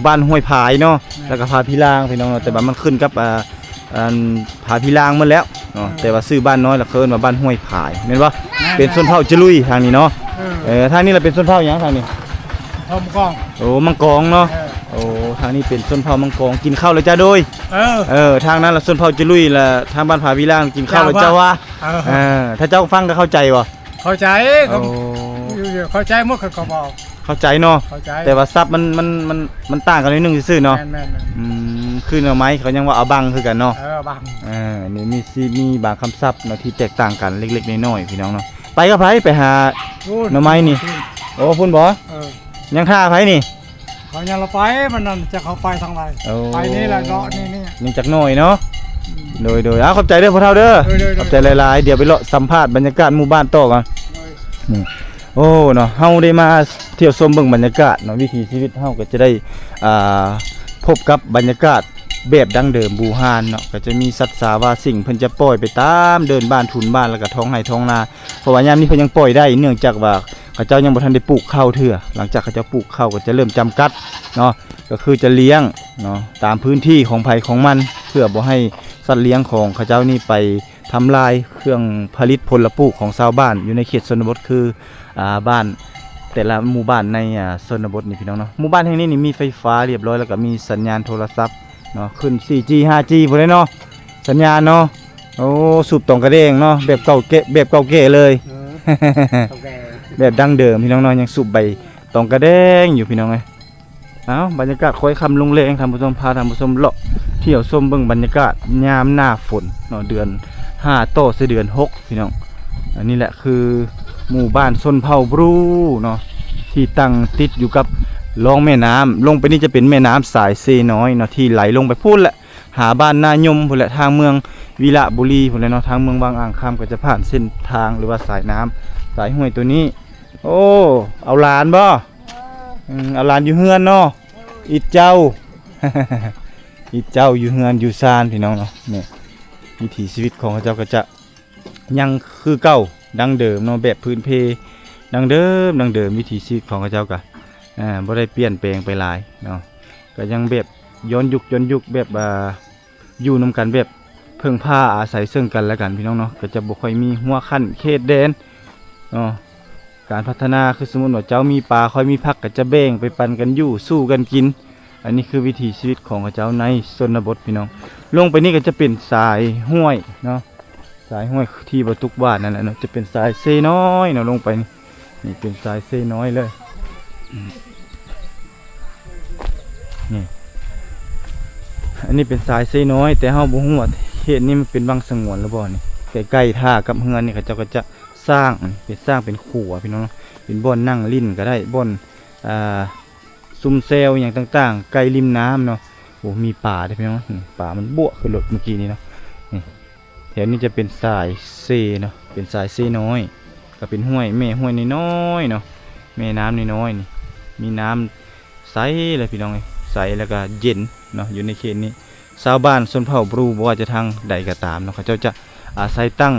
ບ້ານຫ້ວຍຜາຍເນາະ. ແມ່ນ. ແລ້ວກໍຜາພີລາງພີ່ນ້ອງເນາະ ແຕ່ວ່າມັນຂຶ້ນກັບ ອ່າ ອັນຜາພີລາງໝົດແລ້ວເນາະ. ເອີ ແຕ່ວ່າຊື່ບ້ານນ້ອຍລະເອີ້ນວ່າບ້ານຫ້ວຍຜາຍ ແມ່ນບໍ່? ແມ່ນ. ເປັນຊົນເຜົ່າຈະລຸຍທາງນີ້ເນາະ. ເອີ ເອີ ທາງນີ້ລະເປັນຊົນເຜົ່າຫຍັງທາງນີ້? ເຜົ່າມັງກອງ. ໂອ້ ມັງກອງເນາະ. ເອີ ໂອ້ ທາງນີ້ເປັນຊົນເຜົ່າມັງກອງ ກິນເຂົ້າແລ້ວຈ້າໂດຍ. ເອີ ເອີ ທາງນັ້ນລະຊົນເຜົ່າຈະລຸຍ ລະທາງບ້ານຜາພີລາງກິນເຂົ້າແລ້ວຈ້າວະ. ເອີ ເອີ ຖ້າເຈົ້າຟັງກໍເຂົ້າໃຈບໍ່? ເຂົ້າໃຈ. ໂອ້ ເຂົ້າໃຈໝົດ ເຂົາກໍເວົ້າ. ເຂົ້າໃຈເນາະ ເຂົ້າໃຈ ແຕ່ວ່າສັບມັນ ມັນ ມັນ ມັນຕ່າງກັນໜ້ອຍໜຶ່ງຊື່ໆເນາະ. ແມ່ນໆໆ ອືມ ຄືໜໍ່ໄມ້ເຂົາຍັງວ່າເອົາບັງຄືກັນເນາະ. ເອີ ບັງ ເອີ ນີ້ມີຊິມີບາງຄຳສັບເນາະທີ່ແຕກຕ່າງກັນເລັກໆນ້ອຍໆ ພີ່ນ້ອງເນາະ. ໄປກັບໃຜ? ໄປຫາ ໂອ້ຍ ໜໍ່ໄມ້ນີ້. ໂອ້ ພຸ້ນບໍ່? ເອີ ຍັງຖ້າໃຜນີ້? ເຂົາຍັງລະໄປ ມັນນັ້ນ ຈັກເຂົາໄປທາງໃດ. ໂອ້ ໄປນີ້ແຫຼະ ເລາະນີ້ໆ ຍັງຈັກໜ້ອຍເນາະ. ອືມ ໂດຍໆ ເອົາ ຂອບໃຈເດີພໍ່ເຖົ້າເດີ. ໂດຍໆໆ ຂອບໃຈຫຼາຍໆ. ດຽວໄປເລາະສຳພາດບັນຍາກາດໝູ່ບ້ານຕໍ່ກ່ອນ. ໂດຍ ນີ້ ໂອ້ເນາະ ເຮົາໄດ້ມາທ່ຽວຊົມເບິ່ງບັນຍາກາດເນາະ ວິຖີຊີວິດເຮົາກໍຈະໄດ້ ອ່າ ພົບກັບບັນຍາກາດແບບດັ້ງເດີມບູຮານເນາະ. ກໍຈະມີສັດສາວາສິ່ງ ເພິ່ນຈະປ່ອຍໄປຕາມເດີ່ນບ້ານທຸນບ້ານ ແລ້ວກໍທ້ອງໄຮ່ທ້ອງນາ ເພາະວ່າຍາມນີ້ເພິ່ນຍັງປ່ອຍໄດ້ ເນື່ອງຈາກວ່າເຂົາເຈົ້າຍັງບໍ່ທັນໄດ້ປູກເຂົ້າເທື່ອ. ຫຼັງຈາກເຂົາເຈົ້າປູກເຂົ້າກໍຈະເລີ່ມຈຳກັດເນາະ ກໍຄືຈະລ້ຽງເນາະ ຕາມພື້ນທີ່ຂອງໃຜຂອງມັນ ເພື່ອບໍ່ໃຫ້ສັດລ້ຽງຂອງເຂົາເຈົ້ານີ້ໄປ ທຳລາຍເຄື່ອງຜະລິດຜົນລະປູກຂອງຊາວບ້ານຢູ່ໃນເຂດຊົນນະບົດ ຄື ອ່າ ບ້ານ ແຕ່ລະໝູ່ບ້ານໃນ ອ່າ ຊົນນະບົດນີ້ພີ່ນ້ອງເນາະ. ໝູ່ບ້ານແຫ່ງນີ້ນີ້ມີໄຟຟ້າລຽບຮ້ອຍ ແລ້ວກໍມີສັນຍານໂທລະສັບເນາະ ຂຶ້ນສີ່ຈີ ຫ້າຈີ ພຸ້ນແຫຼະເນາະ ສັນຍານເນາະ. ໂອ້ ສູບຕອງກະແດງເນາະ ແບບເກົ່າແກ່ ແບບເກົ່າແກ່ເລີຍ. ເອີ ເກົ່າແກ່ ແບບດັ້ງເດີມພີ່ນ້ອງເນາະ ຍັງສູບໃບຕອງກະແດງຢູ່ພີ່ນ້ອງເອີຍ. ເອົາ ບັນຍາກາດຄ້ອຍຄ່ຳລົງແລງ ທ່ານຜູ້ຊົມ ພາທ່ານຜູ້ຊົມເລາະທ່ຽວຊົມເບິ່ງບັນຍາກາດຍາມໜ້າຝົນເນາະ ເດືອນຫ້າຕໍ່ໃສ່ເດືອນຫົກ ພີ່ນ້ອງ. ອັນນີ້ແຫຼະຄືໝູ່ບ້ານຊົນເຜົ່າບຣູເນາະ ທີ່ຕັ້ງຕິດຢູ່ກັບລອງແມ່ນ້ຳ ລົງໄປນີ້ຈະເປັນແມ່ນ້ຳສາຍເຊນ້ອຍເນາະ ທີ່ໄຫຼລົງໄປພຸ້ນແຫຼະ ຫາບ້ານນາຍົມພຸ້ນແຫຼະ ທາງເມືອງວິລະບູລີພຸ້ນແຫຼະເນາະ. ທາງເມືອງວັງອ່າງຄຳກໍຈະຜ່ານເສັ້ນທາງ ຫຼືວ່າສາຍນ້ຳ ສາຍຫ້ວຍໂຕນີ້. ໂອ້ ເອົາຫຼານບໍ່? ເອີ ອືມ ເອົາຫຼານຢູ່ເຮືອນເນາະ. ເອີ ອິດເຈົ້າ ອິດເຈົ້າຢູ່ເຮືອນຢູ່ຊານ ພີ່ນ້ອງເນາະ. ນີ້ ວິຖີຊີວິດຂອງເຂົາເຈົ້າກໍຈະຍັງຄືເກົ່າ ດັ້ງເດີມເນາະ ແບບພື້ນເພ ດັ້ງເດີມ ດັ້ງເດີມ. ວິຖີຊີວິດຂອງເຂົາເຈົ້າກໍ ອ່າ ບໍ່ໄດ້ປ່ຽນແປງໄປຫຼາຍເນາະ ກໍຍັງແບບຍ້ອນຍຸກ ຍ້ອນຍຸກ ແບບ ອ່າ ຢູ່ນຳກັນແບບເພິ່ງພາອາໄສເຊິ່ງກັນແລະກັນ ພີ່ນ້ອງເນາະ. ກໍຈະບໍ່ຄ່ອຍມີຮົ້ວຂັ້ນເຂດແດນເນາະ ການພັດທະນາ ຄືສົມມຸດວ່າເຈົ້າມີປ່າ ຂ້ອຍມີຜັກ ກໍຈະແບ່ງໄປປັນກັນຢູ່ ສູ້ກັນກິນ. ອັນນີ້ຄືວິຖີຊີວິດຂອງເຂົາເຈົ້າໃນຊົນນະບົດ ພີ່ນ້ອງ. ລົງໄປນີ້ກໍຈະເປັນສາຍຫ້ວຍເນາະ ສາຍຫ້ວຍທີ່ບໍ່ຕຸກຫວານນັ້ນແຫຼະເນາະ ຈະເປັນສາຍເຊນ້ອຍເນາະ ລົງໄປນີ້. ນີ້ເປັນສາຍເຊນ້ອຍເລີຍ ນີ້ ອັນນີ້ເປັນສາຍເຊນ້ອຍ ແຕ່ເຮົາບໍ່ຮູ້ວ່າເຂດນີ້ມັນເປັນວັງສະຫງວນຫຼືບໍ່ນີ້. ໃກ້ໆທ່າກັບເຮືອນນີ້ ເຂົາເຈົ້າກໍຈະສ້າງ ເປັນ ສ້າງເປັນຂົວ ພີ່ນ້ອງເນາະ ເປັນບ່ອນນັ່ງຫຼິ້ນກໍໄດ້ ບ່ອນ ອ່າ ຊຸມແຊວຫຍັງຕ່າງໆ ໃກ້ລິມນ້ຳເນາະ. ໂອ້ ມີປາເດ້ພີ່ນ້ອງ ປາມັນບົວຂຶ້ນລົດມື້ກີ້ນີ້ເນາະ. ນີ້ ແຖວນີ້ຈະເປັນສາຍເຊເນາະ ເປັນສາຍເຊນ້ອຍ ກໍເປັນຫ້ວຍ ແມ່ຫ້ວຍນ້ອຍໆເນາະ ແມ່ນ້ຳນ້ອຍໆນີ້ ມີນ້ຳໃສເລີຍພີ່ນ້ອງເອີຍ ໃສແລ້ວກໍເຢັນເນາະ. ຢູ່ໃນເຂດນີ້ ຊາວບ້ານຊົນເຜົ່າບຣູ ບໍ່ວ່າຈະທາງໃດກໍຕາມເນາະ ເຂົາເຈົ້າຈະອາໄສຕັ້ງ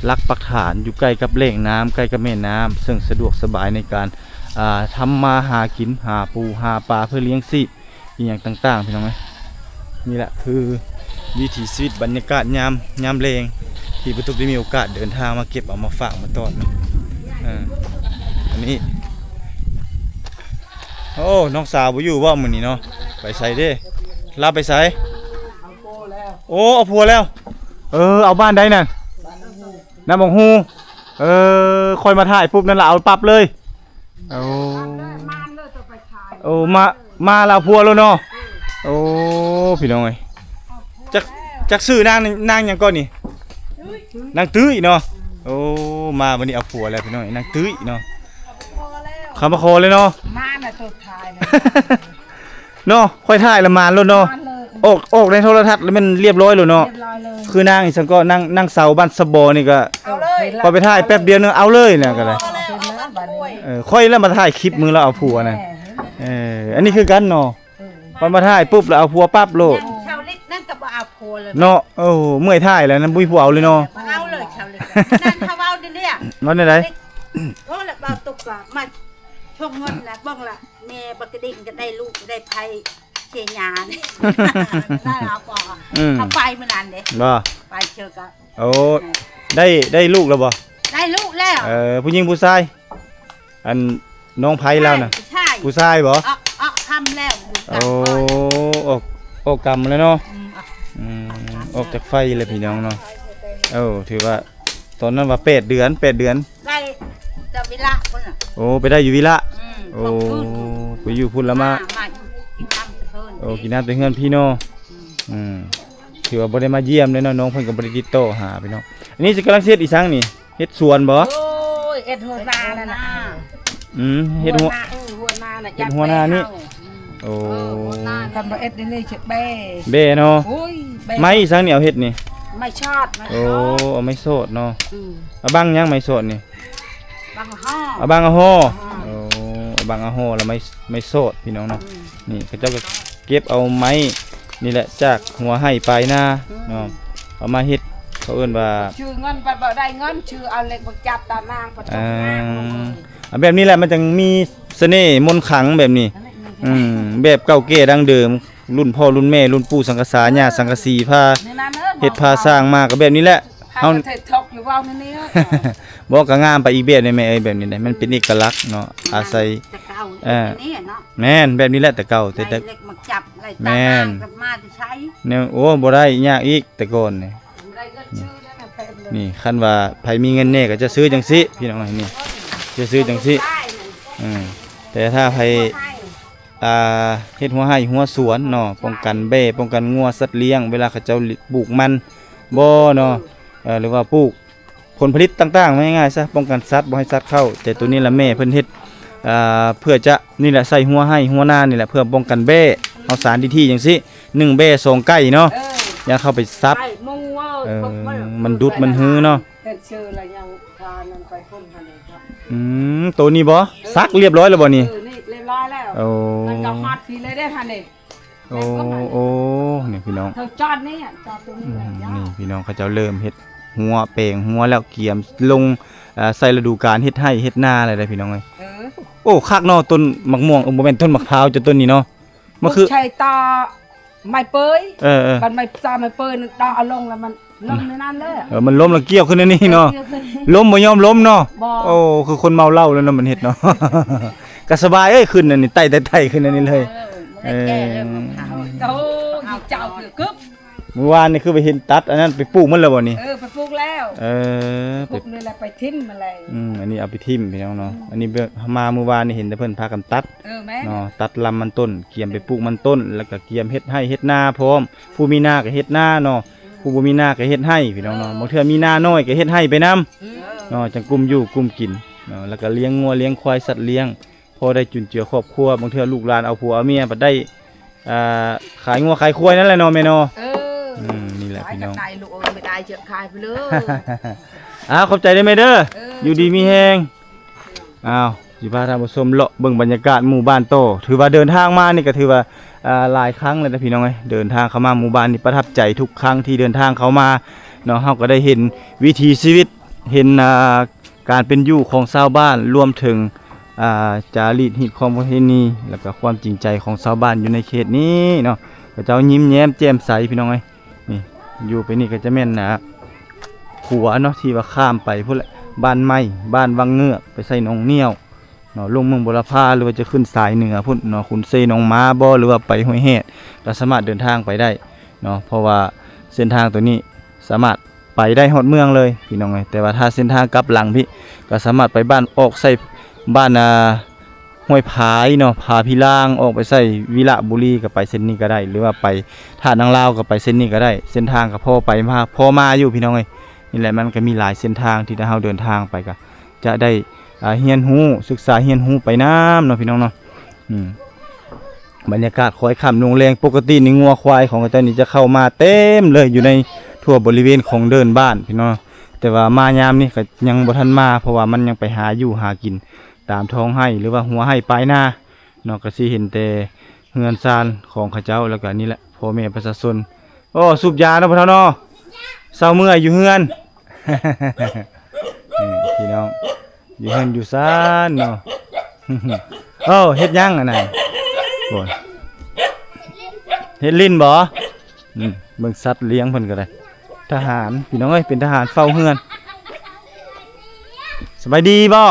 ຫຼັກປັກຖານຢູ່ໃກ້ກັບແຫຼ່ງນ້ຳ ໃກ້ກັບແມ່ນ້ຳ ເຊິ່ງສະດວກສະບາຍໃນການ ອ່າ ທຳມາຫາກິນ ຫາປູຫາປາເພື່ອລ້ຽງຊີບ ອີ່ຫຍັງຕ່າງໆ ພີ່ນ້ອງເອີຍ. ນີ້ແຫຼະຄືວິຖີຊີວິດບັນຍາກາດຍາມ ຍາມແລງ ທີ່ປະຕຸກໄດ້ມີໂອກາດເດີນທາງມາເກັບເອົາມາຝາກມາຕ້ອນເນາະ. ເອີ ອັນນີ້ ໂອ້ ນ້ອງສາວບໍ່ຢູ່ບໍ່ມື້ນີ້ເນາະ? ໄປໃສເດ້? ລາວໄປໃສ? ໂອ້ ເອົາຜົວແລ້ວ. ເອີ ເອົາບ້ານໃດນັ້ນ? ນ້ຳບັກຮູ້. ເອີ ຂ້ອຍມາຖ່າຍປຸບນັ້ນລະເອົາປັບເລີຍ. ໂອ້ ໂອ້ ມາ ມາລາວຜົວໂລດເນາະ. ໂອ້ ພີ່ນ້ອງເອີຍ ຈັກ ຈັກຊື່ນາງ ນາງຫຍັງກ່ອນນີ້? ນາງຕຸ້ຍເນາະ. ໂອ້ ມາບັດນີ້ເອົາຜົວແລ້ວພີ່ນ້ອງ ນາງຕຸ້ຍເນາະ. ເຂົາມາຂໍເລີຍເນາະ ມານະໂຕທ້າຍ ເນາະ ຂ້ອຍຖ່າຍລະມານໂລດເນາະ. ອອກ ອອກໃນໂທລະທັດລະແມ່ນລຽບຮ້ອຍໂລດເນາະ. ລຽບຮ້ອຍເລີຍ ຄືນາງອີ່ສັງກໍ ນາງ ນາງເສົາບ້ານສະບໍນີ້ກໍ ເອົາເລີຍ ຂ້ອຍໄປຖ່າຍແປັບດຽວໜຶ່ງເອົາເລີຍນະກໍໄດ້. ເອີ ຂ້ອຍລະມາຖ່າຍຄລິບມື້ລາວເອົາຜົວນະ. ເອີ ອັນນີ້ຄືກັນເນາະ. ເອີ ຂ້ອຍມາຖ່າຍປຸບລະເອົາຜົວປັບໂລດ. ຊາວລິດນັ້ນກໍບໍ່ເອົາຜົວເລີຍເນາະ. ໂອ້ ເມື່ອຍຖ່າຍແລ້ວນະ ບໍ່ມີຜູ້ເອົາເລີຍເນາະ. ບໍ່ເອົາເລີຍຊາວລິດນັ້ນ ເຮົາເວົ້າເດນີ້. ເວົ້າແນວໃດ? ໂອ້ ລະເວົ້າຕົກກໍມາ ຊົງເງິນລະເບິ່ງລະ ແມ່ບັກກະດິງກໍໄດ້ລູກໄດ້ໄພເຊຍານີ້ ໄດ້ເອົາບໍ່? ອືມ ເຂົາໄປມື້ນັ້ນເດ້. ບໍ່ ໄປເຊີກະ. ໂອ້ ໄດ້ ໄດ້ລູກແລ້ວບໍ່? ໄດ້ລູກແລ້ວ. ເອີ ຜູ້ຍິງຜູ້ຊາຍ? ອັນນ້ອງໄພລາວນະ. ຜູ້ຊາຍ ຜູ້ຊາຍບໍ່? ອອກ ອອກກຳແລ້ວ. ໂອ້ ອອກ ອອກກຳແລ້ວເນາະ. ອືມ ອອກ ອືມ ອອກຈາກໄຟແລ້ວພີ່ນ້ອງເນາະ. ເອີ ຖືວ່າ ຕອນນັ້ນວ່າແປດເດືອນ ແປດເດືອນ ໄດ້ຈາກວິລະພຸ້ນນະ. ໂອ້ ໄປໄດ້ຢູ່ວິລະ. ອືມ ໂອ້ ໄປຢູ່ພຸ້ນລະມາ ມາຢູ່ກິນນ້ຳແຕ່ເຮືອນ ໂອ້ ກິນນ້ຳແຕ່ເຮືອນພີ່ເນາະ. ອືມ ອືມ ຖືວ່າບໍ່ໄດ້ມາຢ້ຽມເລີຍເນາະ ນ້ອງເພິ່ນກໍບໍ່ໄດ້ຕິດຕໍ່ຫາພີ່ນ້ອງ. ອັນນີ້ຊິກຳລັງເຮັດອີ່ສັງນີ້? ເຮັດສວນບໍ່? ໂອ້ຍ ເຮັດຫົວນານັ້ນນະ. ອືມ ເຮັດຫົວ ຫົວນາ ເອີ ຫົວນານະ ເຮັດຫົວນານີ້. ອືມ ໂອ້ ເອີ ຫົວນາ ຄັນບໍ່ເຮັດນີ້ຊິແບ້ ແບ້ເນາະ. ໂອ້ຍ ແບ້ ໄມ້ອີ່ສັງນີ້ເອົາເຮັດນີ້? ໄມ້ຊອດ ໄມ້ຊອດ. ໂອ້ ເອົາໄມ້ຊອດເນາະ. ອືມ ເອົາບັງຫຍັງໄມ້ຊອດນີ້? ບັງຫໍ້ ເອົາບັງຫໍ້. ອໍ ໂອ້ ເອົາບັງຫໍ້ແລ້ວໄມ້ ໄມ້ຊອດພີ່ນ້ອງເນາະ. ອືມ ນີ້ເຂົາເຈົ້າກໍເກັບເອົາໄມ້ນີ້ແຫຼະ ຈາກຫົວໄຮ່ປາຍນາ ອືມ ເນາະ ເອົາມາເຮັດ ເຂົາເອີ້ນວ່າ ຊື່ເງິນບັດບໍ່ໄດ້ເງິນ ຊື່ເອົາເຫຼັກມາຈັບຕານາງປະ ອ່າ ແບບນີ້ແຫຼະ ມັນຈັ່ງມີສະເໜ່ມົນຄັງແບບນີ້. ອືມ ແບບເກົ່າແກ່ດັ້ງເດີມ ລຸ້ນພໍ່ລຸ້ນແມ່ ລຸ້ນປູ່ສັງກະສາ ຍ່າສັງກະສີ ພາເຮັດພາສ້າງມາກໍແບບນີ້ແຫຼະ. ເຮົາ ເຮົາເຮັດເຖິກຢູ່ເວົ້ານີ້ ບໍ່ ກໍງາມໄປອີກແບບໜຶ່ງແມ່ເອີຍ ແບບນີ້ແຫຼະ ມັນເປັນເອກະລັກເນາະ. ອາໄສ ແມ່ນ ແບບນີ້ແຫຼະ ແຕ່ເກົ່າ ແຕ່ ແມ່ນ ແນວ ໂອ້ ບໍ່ໄດ້ຍາກອີກແຕ່ກ່ອນນີ້. ນີ້ຄັນວ່າໃຜມີເງິນແດ່ກໍຈະຊື້ຈັ່ງຊີ້ພີ່ນ້ອງເອີຍ ນີ້ ຈະຊື້ຈັ່ງຊີ້. ອືມ ແຕ່ຖ້າໃຜ ອ່າ ເຮັດຫົວໄຮ່ຫົວສວນເນາະ ປ້ອງກັນແບ້ ປ້ອງກັນງົວ ສັດລ້ຽງ ເວລາເຂົາເຈົ້າປູກມັນບໍ່ເນາະ ເອີ ຫຼືວ່າປູກຜົນຜະລິດຕ່າງໆ ວ່າງ່າຍໆຊະ ປ້ອງກັນສັດ ບໍ່ໃຫ້ສັດເຂົ້າ. ແຕ່ໂຕນີ້ລະແມ່ເພິ່ນເຮັດ ອ່າ ເພື່ອຈະນີ້ແຫຼະ ໃສ່ຫົວໄຮ່ຫົວນານີ້ແຫຼະ ເພື່ອປ້ອງກັນແບ້ ເອົາສານດີໆ ຈັ່ງຊີ້ ໜຶ່ງແບ້ສອງໄກ່ເນາະ. ເອີ ຢ່າເຂົ້າໄປສັບ ໄກ່ໝູ ເອີ ເອີ ມັນດຸດມັນຮືເນາະ. ເຮັດຊື່ລະຍັງພານັ້ນໄປພຸ້ນຫັ້ນເດ. ອືມ ໂຕນີ້ບໍ່? ເອີ ສັກລຽບຮ້ອຍແລ້ວບໍ່ນີ້? ເອີ ນີ້ລຽບຮ້ອຍແລ້ວ. ໂອ້ ມັນກໍຮອດພີ້ເລີຍເດ້ຫັ້ນເດ. ໂອ້ ໂອ້ ນີ້ພີ່ນ້ອງ ເຂົາຈອດນີ້ ຈອດຕົງນີ້. ອືມ ນີ້ພີ່ນ້ອງ ເຂົາເຈົ້າເລີ່ມເຮັດຮົ້ວ ແປງຮົ້ວແລ້ວ ກຽມລົງ ເອີ ໃສ່ລະດູການເຮັດໄຮ່ເຮັດນາແລ້ວເດ້ພີ່ນ້ອງເອີຍ. ເອີ ໂອ້ ຄັກເນາະ ຕົ້ນໝາກມ່ວງ ເອີ ບໍ່ແມ່ນ ຕົ້ນໝາກພ້າວເຈົ້າຕົ້ນນີ້ເນາະ. ມັນຄື ໃຊ້ຕາໄມ້ເປີຍ. ເອີໆ ບັດໄມ້ ຕາໄມ້ເປີຍນັ້ນ ດອກເອົາລົງແລ້ວມັນລົ້ມໃນນັ້ນເລີຍ. ເອີ ມັນລົ້ມແລ້ວກ່ຽວຂຶ້ນໃນນີ້ເນາະ. ເອີ ກ່ຽວຂຶ້ນ ລົ້ມບໍ່ຍອມລົ້ມເນາະ. ບໍ່ ໂອ້ ຄືຄົນເມົາເຫຼົ້າແລ້ວເນາະ ມັນເຮັດເນາະ. ກໍສະບາຍເອີຍ ຂຶ້ນອັນນີ້ ໄຕ່ ໄຕ່ ໄຕ່ຂຶ້ນອັນນີ້ເລີຍ. ເອີ ບໍ່ໄດ້ແກ່ເລີຍ ເອີ ມະພ້າວ. ໂອ້ ຢູ່ເຈົ້າຄືກຶບ ມື້ວານນີ້ຄືໄປເຫັນຕັດອັນນັ້ນ ໄປປູກມັນແລ້ວບໍ່ນີ້? ເອີ ໄປປູກແລ້ວ. ເອີ ໄປປູກນີ້ແຫຼະ ໄປຖິ້ມມັນແຫຼະ. ອືມ ອັນນີ້ເອົາໄປຖິ້ມພີ່ນ້ອງເນາະ. ອືມ ອັນນີ້ມາມື້ວານນີ້ເຫັນແຕ່ເພິ່ນພາກັນຕັດ. ເອີ ແມ່ນ ເນາະ ຕັດລຳມັນຕົ້ນ ກຽມໄປປູກມັນຕົ້ນ ແລ້ວກໍກຽມເຮັດໄຮ່ເຮັດນາພ້ອມ. ຜູ້ມີນາກໍເຮັດນາເນາະ ຜູ້ບໍ່ມີນາກໍເຮັດໄຮ່ພີ່ນ້ອງເນາະ. ເອີ ບາງເທື່ອມີນານ້ອຍກໍເຮັດໄຮ່ໄປນຳ. ອືມ ເນາະ ຈັ່ງກຸ້ມຢູ່ກຸ້ມກິນເນາະ ແລ້ວກໍລ້ຽງງົວລ້ຽງຄວາຍ ສັດລ້ຽງ ພໍໄດ້ຈຸນເຈືອຄອບຄົວ. ບາງເທື່ອລູກຫຼານເອົາຜົວເອົາເມຍ ບັດໄດ້ ອ່າ ຂາຍງົວຂາຍຄວາຍນັ້ນແຫຼະເນາະແມ່ເນາະ. ເອີ ອືມ ນີ້ແຫຼະພີ່ນ້ອງ ຂາຍກັນໄດ້ລູກເອີຍ ບໍ່ໄດ້ເຈາະຂາຍໄປເລີຍ. ອ້າວ ຂອບໃຈເດີແມ່ເດີ. ເອີ ຢູ່ດີມີແຮງ. ອ້າວ ຊິພາທ່ານຜູ້ຊົມເລາະເບິ່ງບັນຍາກາດໝູ່ບ້ານຕໍ່. ຖືວ່າເດີນທາງມານີ້ກໍຖືວ່າ ອ່າ ຫຼາຍຄັ້ງແລ້ວນະພີ່ນ້ອງເອີຍ ເດີນທາງເຂົ້າມາໝູ່ບ້ານນີ້ ປະທັບໃຈທຸກຄັ້ງທີ່ເດີນທາງເຂົ້າມາເນາະ. ເຮົາກໍໄດ້ເຫັນວິຖີຊີວິດ ເຫັນ ອ່າ ການເປັນຢູ່ຂອງຊາວບ້ານ ລວມເຖິງ ອ່າ ຈາລີດຮີດຄອງປະເພນີ ແລ້ວກໍຄວາມຈິງໃຈຂອງຊາວບ້ານຢູ່ໃນເຂດນີ້ເນາະ. ເຂົາເຈົ້າຍິ້ມແຍ້ມແຈ່ມໃສພີ່ນ້ອງເອີຍ. ນີ້ ຢູ່ໄປນີ້ກໍຈະແມ່ນ ອ່າ ຂົວເນາະ ທີ່ວ່າຂ້າມໄປພຸ້ນແຫຼະ ບ້ານໃໝ່ ບ້ານວັງເງືອກ ໄປໃສ່ໜອງໜ້ຽວເນາະ ລົງເມືອງບົວລະພາ ຫຼືວ່າຈະຂຶ້ນສາຍເໜືອພຸ້ນເນາະ ຂຸນເຊ ໜອງມາບໍ ຫຼືວ່າໄປຫ້ວຍແຮດ ກໍສາມາດເດີນທາງໄປໄດ້ເນາະ. ເພາະວ່າເສັ້ນທາງໂຕນີ້ສາມາດ ໄປໄດ້ຮອດເມືອງເລີຍພີ່ນ້ອງເອີຍ. ແຕ່ວ່າຖ້າເສັ້ນທາງກັບຫຼັງພີ້ ກໍສາມາດໄປບ້ານ ອອກໃສ່ບ້ານ ອ່າ ຫ້ວຍພາຍເນາະ ພາພິລາງ ອອກໄປໃສ່ວິລະບູລີ ກໍໄປເສັ້ນນີ້ກໍໄດ້ ຫຼືວ່າໄປທ່ານາງລາວ ກໍໄປເສັ້ນນີ້ກໍໄດ້. ເສັ້ນທາງກໍພໍໄປມາ ພໍມາຢູ່ພີ່ນ້ອງເອີຍ. ນີ້ແຫຼະ ມັນກໍມີຫຼາຍເສັ້ນທາງທີ່ຖ້າເຮົາເດີນທາງໄປ ກໍຈະໄດ້ ອ່າ ຮຽນຮູ້ ສຶກສາຮຽນຮູ້ໄປນຳເນາະ ພີ່ນ້ອງເນາະ. ອືມ ບັນຍາກາດຄ້ອຍຄ່ຳລົງແລງ ປົກກະຕິນີ້ງົວຄວາຍຂອງເຂົາເຈົ້ານີ້ຈະເຂົ້າມາເຕັມເລີຍ ຢູ່ໃນທົ່ວບໍລິເວນຂອງເດີ່ນບ້ານພີ່ນ້ອງ. ແຕ່ວ່າມາຍາມນີ້ກໍຍັງບໍ່ທັນມາ ເພາະວ່າມັນຍັງໄປຫາຢູ່ຫາກິນຕາມທ້ອງໄຮ່ ຫຼືວ່າຫົວໄຮ່ປາຍນາເນາະ. ກໍຊິເຫັນແຕ່ເຮືອນຊານຂອງເຂົາເຈົ້າ ແລ້ວກໍນີ້ແຫຼະ ພໍ່ແມ່ປະຊາຊົນ. ໂອ້ ສູບຢາເນາະ ພໍ່ເຖົ້າເນາະ ເຊົາເມື່ອຍຢູ່ເຮືອນ. ນີ້ພີ່ນ້ອງ ຢູ່ເຮືອນຢູ່ຊານເນາະ. ເອີ ເຮັດຫຍັງອັນນັ້ນ? ໂອ້ຍ ເຮັດຫຼິ້ນບໍ? ອືມ ເບິ່ງສັດລ້ຽງເພິ່ນກໍໄດ້. ທະຫານ ພີ່ນ້ອງເອີຍ ເປັນທະຫານເຝົ້າເຮືອນ. ສະບາຍດີບໍ?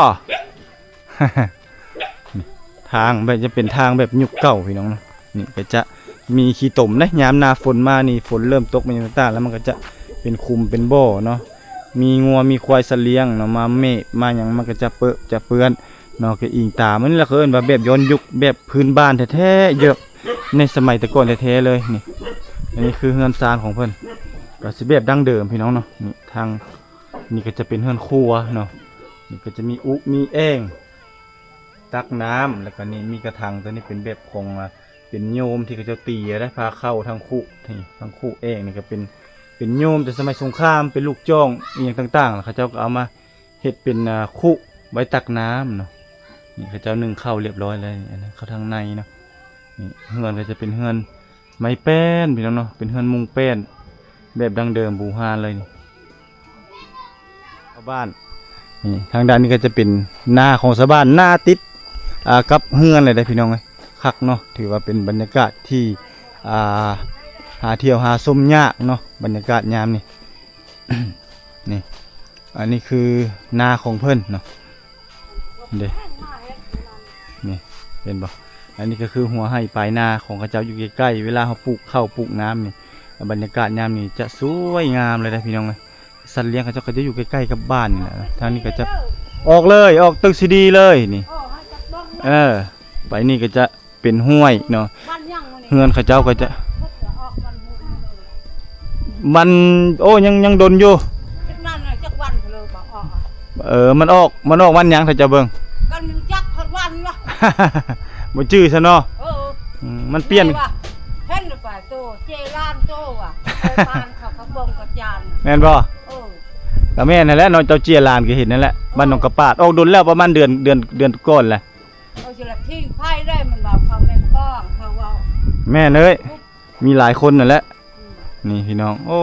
ທາງແບບ ຈະເປັນທາງແບບຍຸກເກົ່າພີ່ນ້ອງເນາະ. ນີ້ກໍຈະມີຂີ້ຕົມເດ້ ຍາມໜ້າຝົນມານີ້ ຝົນເລີ່ມຕົກມາຫຍັງຕ່າງໆ ແລ້ວມັນກໍຈະເປັນຂຸມເປັນບໍ່ເນາະ. ມີງົວມີຄວາຍສັດລ້ຽງເນາະ ມາເມະມາຫຍັງ ມັນກໍຈະເປິະຈະເປື້ອນ ເນາະ ກໍອີງຕາມ ອັນນີ້ລະເຂົາເອີ້ນວ່າແບບຍ້ອນຍຸກ ແບບພື້ນບ້ານແທ້ໆ ແບບໃນສະໄໝແຕ່ກ່ອນແທ້ໆເລີຍ. ນີ້ ອັນນີ້ຄືເຮືອນຊານຂອງເພິ່ນ ກໍຊິແບບດັ້ງເດີມພີ່ນ້ອງເນາະ. ນີ້ທາງນີ້ກໍຈະເປັນເຮືອນຄົວເນາະ. ນີ້ກໍຈະມີອຸ ມີແອ່ງ ຕັກນ້ຳ ແລ້ວກໍນີ້ມີກະຖັງ ຕົວນີ້ເປັນແບບຂອງ ອາ ເປັນໂຍມທີ່ເຂົາເຈົ້າຕີໄດ້ ພາເຂົ້າທາງຄຸ ນີ້ທາງຄຸແອ່ງນີ້ກໍເປັນ ເປັນໂຍມແຕ່ສະໄໝສົງຄາມ ເປັນລູກຈ້ອງອີ່ຫຍັງຕ່າງໆ ແລ້ວເຂົາເຈົ້າກໍເອົາມາເຮັດເປັນ ອາ ຄຸໄວ້ຕັກນ້ຳເນາະ. ນີ້ເຂົາເຈົ້າໜຶ້ງເຂົ້າລຽບຮ້ອຍແລ້ວ ອັນນັ້ນເຂົ້າທາງໃນເນາະ. ນີ້ເຮືອນກໍຈະເປັນເຮືອນໄມ້ແປ້ນພີ່ນ້ອງເນາະ ເປັນເຮືອນມຸງແປ້ນ ແບບດັ້ງເດີມບູຮານເລີຍນີ້. ຊາວບ້ານ ນີ້ທາງດ້ານນີ້ກໍຈະເປັນນາຂອງຊາວບ້ານ ນາຕິດ ອ່າ ກັບເຮືອນເລີຍເດ້ພີ່ນ້ອງເອີຍ. ຄັກເນາະ ຖືວ່າເປັນບັນຍາກາດທີ່ ອ່າ ຫາທ່ຽວຫາຊົມຍາກເນາະ ບັນຍາກາດຍາມນີ້. ນີ້ ອັນນີ້ຄືນາຂອງເພິ່ນເນາະ. ເດ້ ນີ້ ເຫັນບໍ່? ອັນນີ້ກໍຄືຫົວໄຮ່ປາຍນາຂອງເຂົາເຈົ້າຢູ່ໃກ້ໆ ເວລາເຮົາປູກເຂົ້າປູກນ້ຳນີ້ ບັນຍາກາດຍາມນີ້ຈະສວຍງາມເລີຍເດ້ພີ່ນ້ອງເອີຍ. ສັດລ້ຽງເຂົາເຈົ້າກໍຈະຢູ່ໃກ້ໆກັບບ້ານນີ້ແຫຼະ. ທາງນີ້ກໍຈະ ອອກເລີຍ ອອກຕຶກຊີດີເລີຍນີ້. ເອີ ໄປນີ້ກໍຈະເປັນຫ້ວຍເນາະ. ບ້ານຫຍັງນີ້? ເຮືອນເຂົາເຈົ້າກໍຈະ ອອກບ້ານຫ້ວຍ ມັນ ໂອ້ ຍັງ ຍັງດົນຢູ່. ຈັກນັ້ນນະ ຈັກວັນເລີຍບໍ່ອອກອະ? ເອີ ມັນອອກ ມັນອອກວັນຫຍັງ ຖ້າເຈົ້າເບິ່ງ? ກໍຮູ້ຈັກຮອດວັນວະ ບໍ່ຈື່ຊະເນາະ. ເອີ ອືມ ມັນປ່ຽນ ແມ່ນວ່າ ເຫັນໄປໂຕເຈລານໂຕວ່າ ໄປບ້ານເຂົາກະບົງກະຈານ ແມ່ນບໍ່? ເອີ ກໍແມ່ນຫັ້ນແຫຼະເນາະ ເຈົ້າເຈຍຫຼານກໍເຫັນນັ້ນແຫຼະ. ເອີ ບ້ານໜອງກະປາດ ອອກດົນແລ້ວ ປະມານເດືອນ ເດືອນ ເດືອນກ່ອນແຫຼະ. ເອີ ຊິລະພິງໄຜໄດ້ ມັນວ່າເຂົາແມ່ນກ້ອງ ເຂົາເວົ້າ. ແມ່ນເອີຍ ມີຫຼາຍຄົນນັ້ນແຫຼະ. ອືມ ນີ້ພີ່ນ້ອງ ໂອ້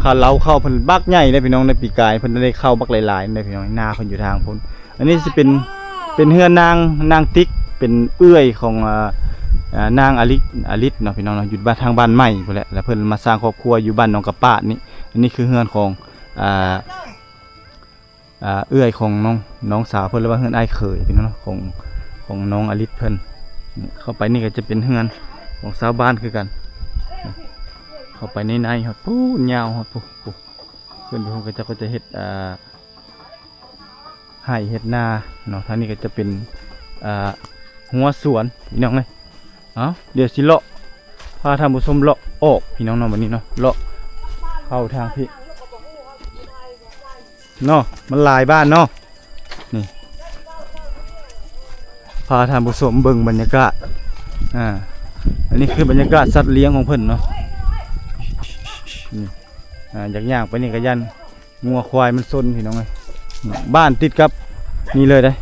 ຄາເລົາເຂົ້າເພິ່ນບັກໃຫຍ່ເດ້ພີ່ນ້ອງ ໃນປີກາຍເພິ່ນໄດ້ເຂົ້າບັກຫຼາຍໆເດ້ພີ່ນ້ອງ. ນາເພິ່ນຢູ່ທາງພຸ້ນ. ອັນນີ້ຊິເປັນ ເປັນເຮືອນນາງ ນາງຕິກ ເປັນເອື້ອຍຂອງ ອ່າ ອ່າ ນາງອາລິດ ອາລິດເນາະພີ່ນ້ອງເນາະ ຢູ່ບ້ານ ທາງບ້ານໃໝ່ພຸ້ນແຫຼະ ແລ້ວເພິ່ນມາສ້າງຄອບຄົວຢູ່ບ້ານໜອງກະປາດນີ້. ອັນນີ້ຄືເຮືອນຂອງ ອ່າ ອ່າ ເອື້ອຍຂອງນ້ອງ ນ້ອງສາວເພິ່ນ ຫຼືວ່າເຮືອນອ້າຍເຂີຍພີ່ນ້ອງເນາະ ຂອງ ຂອງນ້ອງອາລິດເພິ່ນ. ນີ້ ເຂົ້າໄປນີ້ກໍຈະເປັນເຮືອນຂອງຊາວບ້ານຄືກັນ. ເຂົ້າໄປໃນໃນຮອດພຸ້ນ ຍາວຮອດພຸ້ນ ພຸ້ນ ຂຶ້ນໄປພຸ້ນ ເຂົາເຈົ້າກໍຈະເຮັດ ອ່າ ໄຮ່ເຮັດນາເນາະ. ທາງນີ້ກໍຈະເປັນ ອ່າ ຮົ້ວສວນພີ່ນ້ອງເອີຍ. ເອົ້າ ດຽວຊິເລາະ ພາທ່ານຜູ້ຊົມເລາະອອກພີ່ນ້ອງເນາະ ບັດນີ້ເນາະ ເລາະເຂົ້າທາງພີ້ເນາະ ມັນຫຼາຍບ້ານເນາະ. ນີ້ ພາທ່ານຜູ້ຊົມເບິ່ງບັນຍາກາດ. ອ່າ ອັນນີ້ຄືບັນຍາກາດສັດລ້ຽງຂອງເພິ່ນເນາະ. ນີ້ ອ່າ ຢາກຍ່າງໄປນີ້ກໍຢ້ານ ງົວຄວາຍມັນຊົນພີ່ນ້ອງເອີຍ. ບ້ານຕິດກັບນີ້ເລີຍເດ້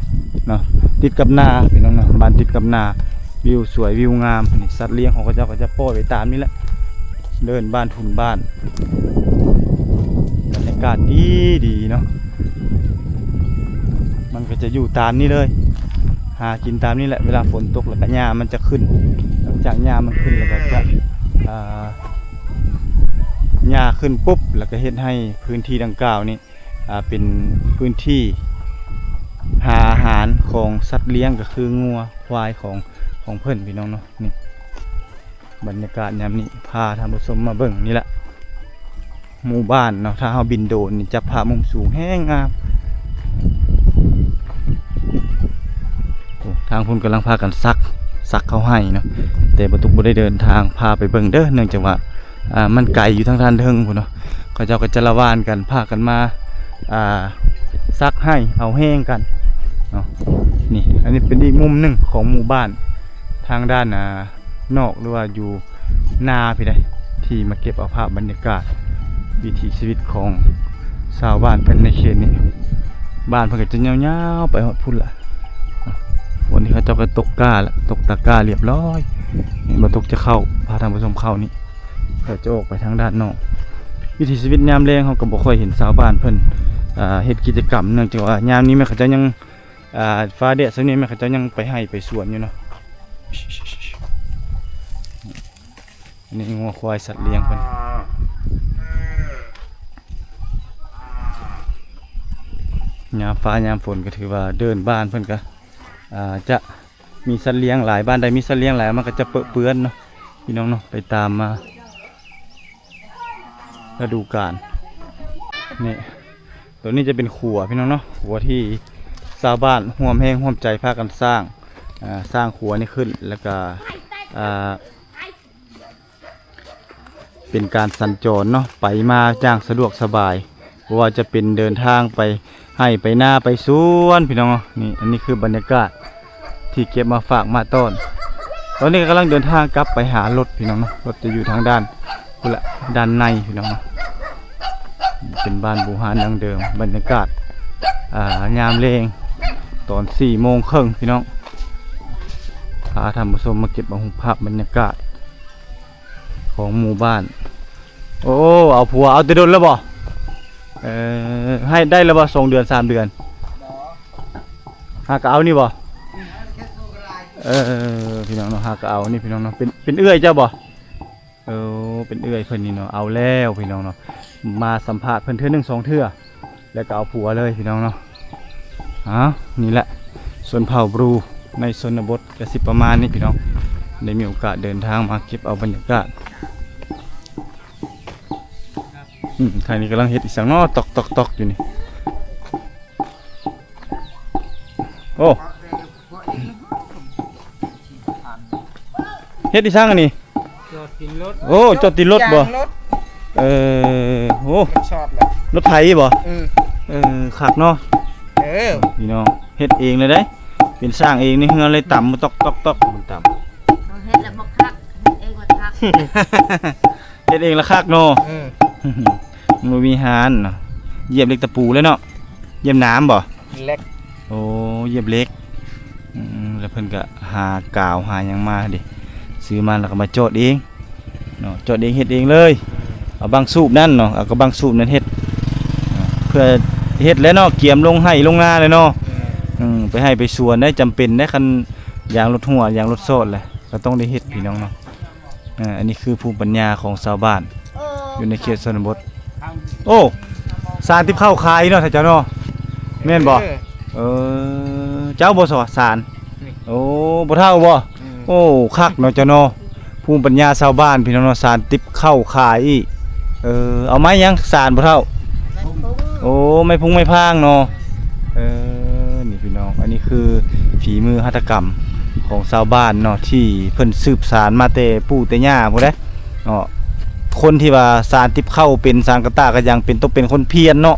ເນາະ ຕິດກັບນາພີ່ນ້ອງເນາະ ບ້ານຕິດກັບນາ ວິວສວຍ ວິວງາມ. ນີ້ ສັດລ້ຽງຂອງເຂົາເຈົ້າກໍຈະປ່ອຍໄປຕາມນີ້ແຫຼະ ເດີ່ນບ້ານທຸນບ້ານ. ບັນຍາກາດດີໆເນາະ ມັນກໍຈະຢູ່ຕາມນີ້ເລີຍ ຫາກິນຕາມນີ້ແຫຼະ. ເວລາຝົນຕົກແລ້ວກໍຫຍ້າມັນຈະຂຶ້ນ ຫຼັງຈາກຫຍ້າມັນຂຶ້ນແລ້ວກໍຈະ ອ່າ ຫຍ້າຂຶ້ນປຸບ ແລ້ວກໍເຮັດໃຫ້ພື້ນທີ່ດັ່ງກ່າວນີ້ ອ່າ ເປັນພື້ນທີ່ຫາອາຫານຂອງສັດລ້ຽງ ກໍຄືງົວຄວາຍຂອງ ຂອງເພິ່ນພີ່ນ້ອງເນາະ. ນີ້ ບັນຍາກາດຍາມນີ້ ພາທ່ານຜູ້ຊົມມາເບິ່ງນີ້ແຫຼະ ໝູ່ບ້ານເນາະ. ຖ້າເຮົາບິນໂດຣນນີ້ ຈັບພາບມຸມສູງແຮງງາມ. ໂອ້ ທາງພຸ້ນກຳລັງພາກັນສັກ ສັກເຂົ້າໄຮ່ເນາະ ແຕ່ບໍ່ຕຸກບໍ່ໄດ້ເດີນທາງພາໄປເບິ່ງເດີ ເນື່ອງຈາກວ່າ ອ່າ ມັນໄກຢູ່ທາງດ້ານເທິງພຸ້ນເນາະ. ເຂົາເຈົ້າກໍຈະລະຫວ່ານກັນ ພາກັນມາ ອ່າ ສັກໄຮ່ເອົາແຮງກັນເນາະ. ນີ້ ອັນນີ້ເປັນອີກມຸມໜຶ່ງຂອງໝູ່ບ້ານ ທາງດ້ານ ອ່າ ນອກ ຫຼືວ່າຢູ່ນາພີ້ໃດ ທີ່ມາເກັບເອົາພາບບັນຍາກາດວິຖີຊີວິດຂອງຊາວບ້ານເພິ່ນໃນເຂດນີ້. ບ້ານເພິ່ນກໍຈະຍາວໆໄປຮອດພຸ້ນລະ. ຝົນນີ້ເຂົາເຈົ້າກໍຕົກກ້າລະ ຕົກຕາກ້າລຽບຮ້ອຍ. ນີ້ ບໍ່ຕົກຈະເຂົ້າ ພາທ່ານຜູ້ຊົມເຂົ້ານີ້ ເຂົາຈະອອກໄປທາງດ້ານນອກ. ວິຖີຊີວິດຍາມແລງ ເຮົາກໍບໍ່ຄ່ອຍເຫັນຊາວບ້ານເພິ່ນ ອ່າ ເຮັດກິດຈະກຳ ເນື່ອງຈາກວ່າຍາມນີ້ແມ່ນເຂົາເຈົ້າຍັງ ອ່າ ຟ້າແດດຊ່ຳນີ້ແມ່ນເຂົາເຈົ້າຍັງໄປໄຮ່ໄປສວນຢູ່ເນາະ. ອັນນີ້ງົວຄວາຍສັດລ້ຽງເພິ່ນ ຍາມຟ້າຍາມຝົນກໍຖືວ່າເດີ່ນບ້ານເພິ່ນກໍ ອ່າ ຈະມີສັດລ້ຽງຫຼາຍ ບ້ານໃດມີສັດລ້ຽງຫຼາຍມັນກໍຈະເປິເປື້ອນເນາະພີ່ນ້ອງເນາະ ໄປຕາມ ອ່າ ລະດູການ. ນີ້ ຕົວນີ້ຈະເປັນຂົວພີ່ນ້ອງເນາະ ຂົວທີ່ ຊາວບ້ານຮ່ວມແຮງຮ່ວມໃຈພາກັນສ້າງ ອ່າ ສ້າງຂົວນີ້ຂຶ້ນ ແລ້ວກະ ອ່າ ເປັນການສັນຈອນເນາະ ໄປມາຢ່າງສະດວກສະບາຍ ບໍ່ວ່າຈະເປັນເດີນທາງໄປໄຮ່ໄປນາໄປສວນພີ່ນ້ອງເນາະ. ນີ້ ອັນນີ້ຄືບັນຍາກາດທີ່ເກັບມາຝາກມາຕ້ອນ. ຕອນນີ້ກໍກຳລັງເດີນທາງກັບໄປຫາລົດພີ່ນ້ອງເນາະ ລົດຈະຢູ່ທາງດ້ານພຸ້ນລະ ດ້ານໃນພີ່ນ້ອງເນາະ. ເປັນບ້ານບູຮານດັ້ງເດີມ ບັນຍາກາດ ອ່າ ຍາມແລງຕອນສີ່ໂມງເຄິ່ງພີ່ນ້ອງ ພາທ່ານຜູ້ຊົມມາເກັບເອົາຮູບພາບບັນຍາກາດ ຂອງໝູ່ບ້ານ. ໂອ້ ເອົາຜົວເອົາແຕ່ດົນແລ້ວບໍ່? ເອີ ໃຫ້ໄດ້ແລ້ວບໍ່ ສອງເດືອນ ສາມເດືອນ? ຫາກະເອົານີ້ບໍ່? ເອີ ພີ່ນ້ອງເນາະ ຫາກະເອົານີ້ພີ່ນ້ອງເນາະ. ເປັນ ເປັນເອື້ອຍເຈົ້າບໍ່? ເອີ ເປັນເອື້ອຍເພິ່ນນີ້ເນາະ. ເອົາແລ້ວພີ່ນ້ອງເນາະ ມາສຳພາດເພິ່ນເທື່ອໜຶ່ງສອງເທື່ອ ແລ້ວກໍເອົາຜົວເລີຍພີ່ນ້ອງເນາະ. ເອົາ ນີ້ແຫຼະ ຊົນເຜົ່າບຣູໃນຊົນນະບົດ ກະຊິປະມານນີ້ພີ່ນ້ອງ ໄດ້ມີໂອກາດເດີນທາງມາເກັບເອົາບັນຍາກາດ. ອືມ ທາງນີ້ກຳລັງເຮັດອີ່ຫຍັງເນາະ ຕອກໆໆຢູ່ນີ້. ໂອ້ ເຮັດອີ່ຫຍັງອັນນີ້? ຈອດຕີນລົດ. ໂອ້ ຈອດຕີນລົດບໍ່? ເອີ ໂອ້ ລົດໄຖບໍ່? ເອີ ເອີ ຄັກເນາະ. ເອີ ພີ່ນ້ອງ ເຮັດເອງເລີຍເດ້ ເປັນຊ່າງເອງໃນເຮືອນເລີຍ ຕຳຕອກໆໆ ມັນຕຳ ເຮົາເຮັດແລ້ວບໍ່ຄັກ ເຮັດເອງບໍ່ຄັກ ເຮັດເອງລະຄັກເນາະ. ເອີ ມັນບໍ່ມີຮ້ານເນາະ ຢຽບເຫຼັກຕະປູເລີຍເນາະ. ຢຽບໜາມບໍ່? ເຫຼັກ. ໂອ້ ຢຽບເຫຼັກ. ອືມ ແລ້ວເພິ່ນກະຫາກາວຫາຫຍັງມາເດ້ ຊື້ມາແລ້ວກໍມາຈອດເອງເນາະ ຈອດເອງເຮັດເອງເລີຍ. ເອົາບັ້ງສູບນັ້ນເນາະ ເອົາກັບບັ້ງສູບນັ້ນເຮັດ ເພື່ອເຮັດແຫຼະເນາະ ກຽມລົງໄຮ່ລົງນາແຫຼະເນາະ. ອືມ ໄປໄຮ່ໄປສວນໄດ້ ຈຳເປັນໄດ້ ຄັນຢາງລົດຮົ່ວ ຢາງລົດຊອດແຫຼະ ກໍຕ້ອງໄດ້ເຮັດພີ່ນ້ອງເນາະ. ອ່າ ອັນນີ້ຄືພູມປັນຍາຂອງຊາວບ້ານ ເອີ ຢູ່ໃນເຂດຊົນນະບົດ. ໂອ້ ສານຕິບເຂົ້າຂາຍເນາະ ທ່ານເຈົ້າເນາະ ແມ່ນບໍ່? ເອີ ເອີ ເຈົ້າບໍ່ສອນສານ? ນີ້ ໂອ້ ບໍ່ເຖົ້າບໍ່? ອືມ ໂອ້ ຄັກເນາະເຈົ້າເນາະ ພູມປັນຍາຊາວບ້ານພີ່ນ້ອງເນາະ. ສານຕິບເຂົ້າຂາຍອີກ ເອີ ເອົາໄມ້ຫຍັງສານບໍ່ເຖົ້າ? ໂອ້ ໄມ້ພຸງໄມ້ພາງເນາະ. ເອີ ນີ້ພີ່ນ້ອງ ອັນນີ້ຄືຝີມືຫັດຖະກຳຂອງຊາວບ້ານເນາະ ທີ່ເພິ່ນສືບສານມາແຕ່ປູ່ແຕ່ຍ່າພຸ້ນເດ້ເນາະ. ຄົນທີ່ວ່າສານຕິບເຂົ້າເປັນ ສານກະຕາກະຍັງເປັນ ຕ້ອງເປັນຄົນພຽນເນາະ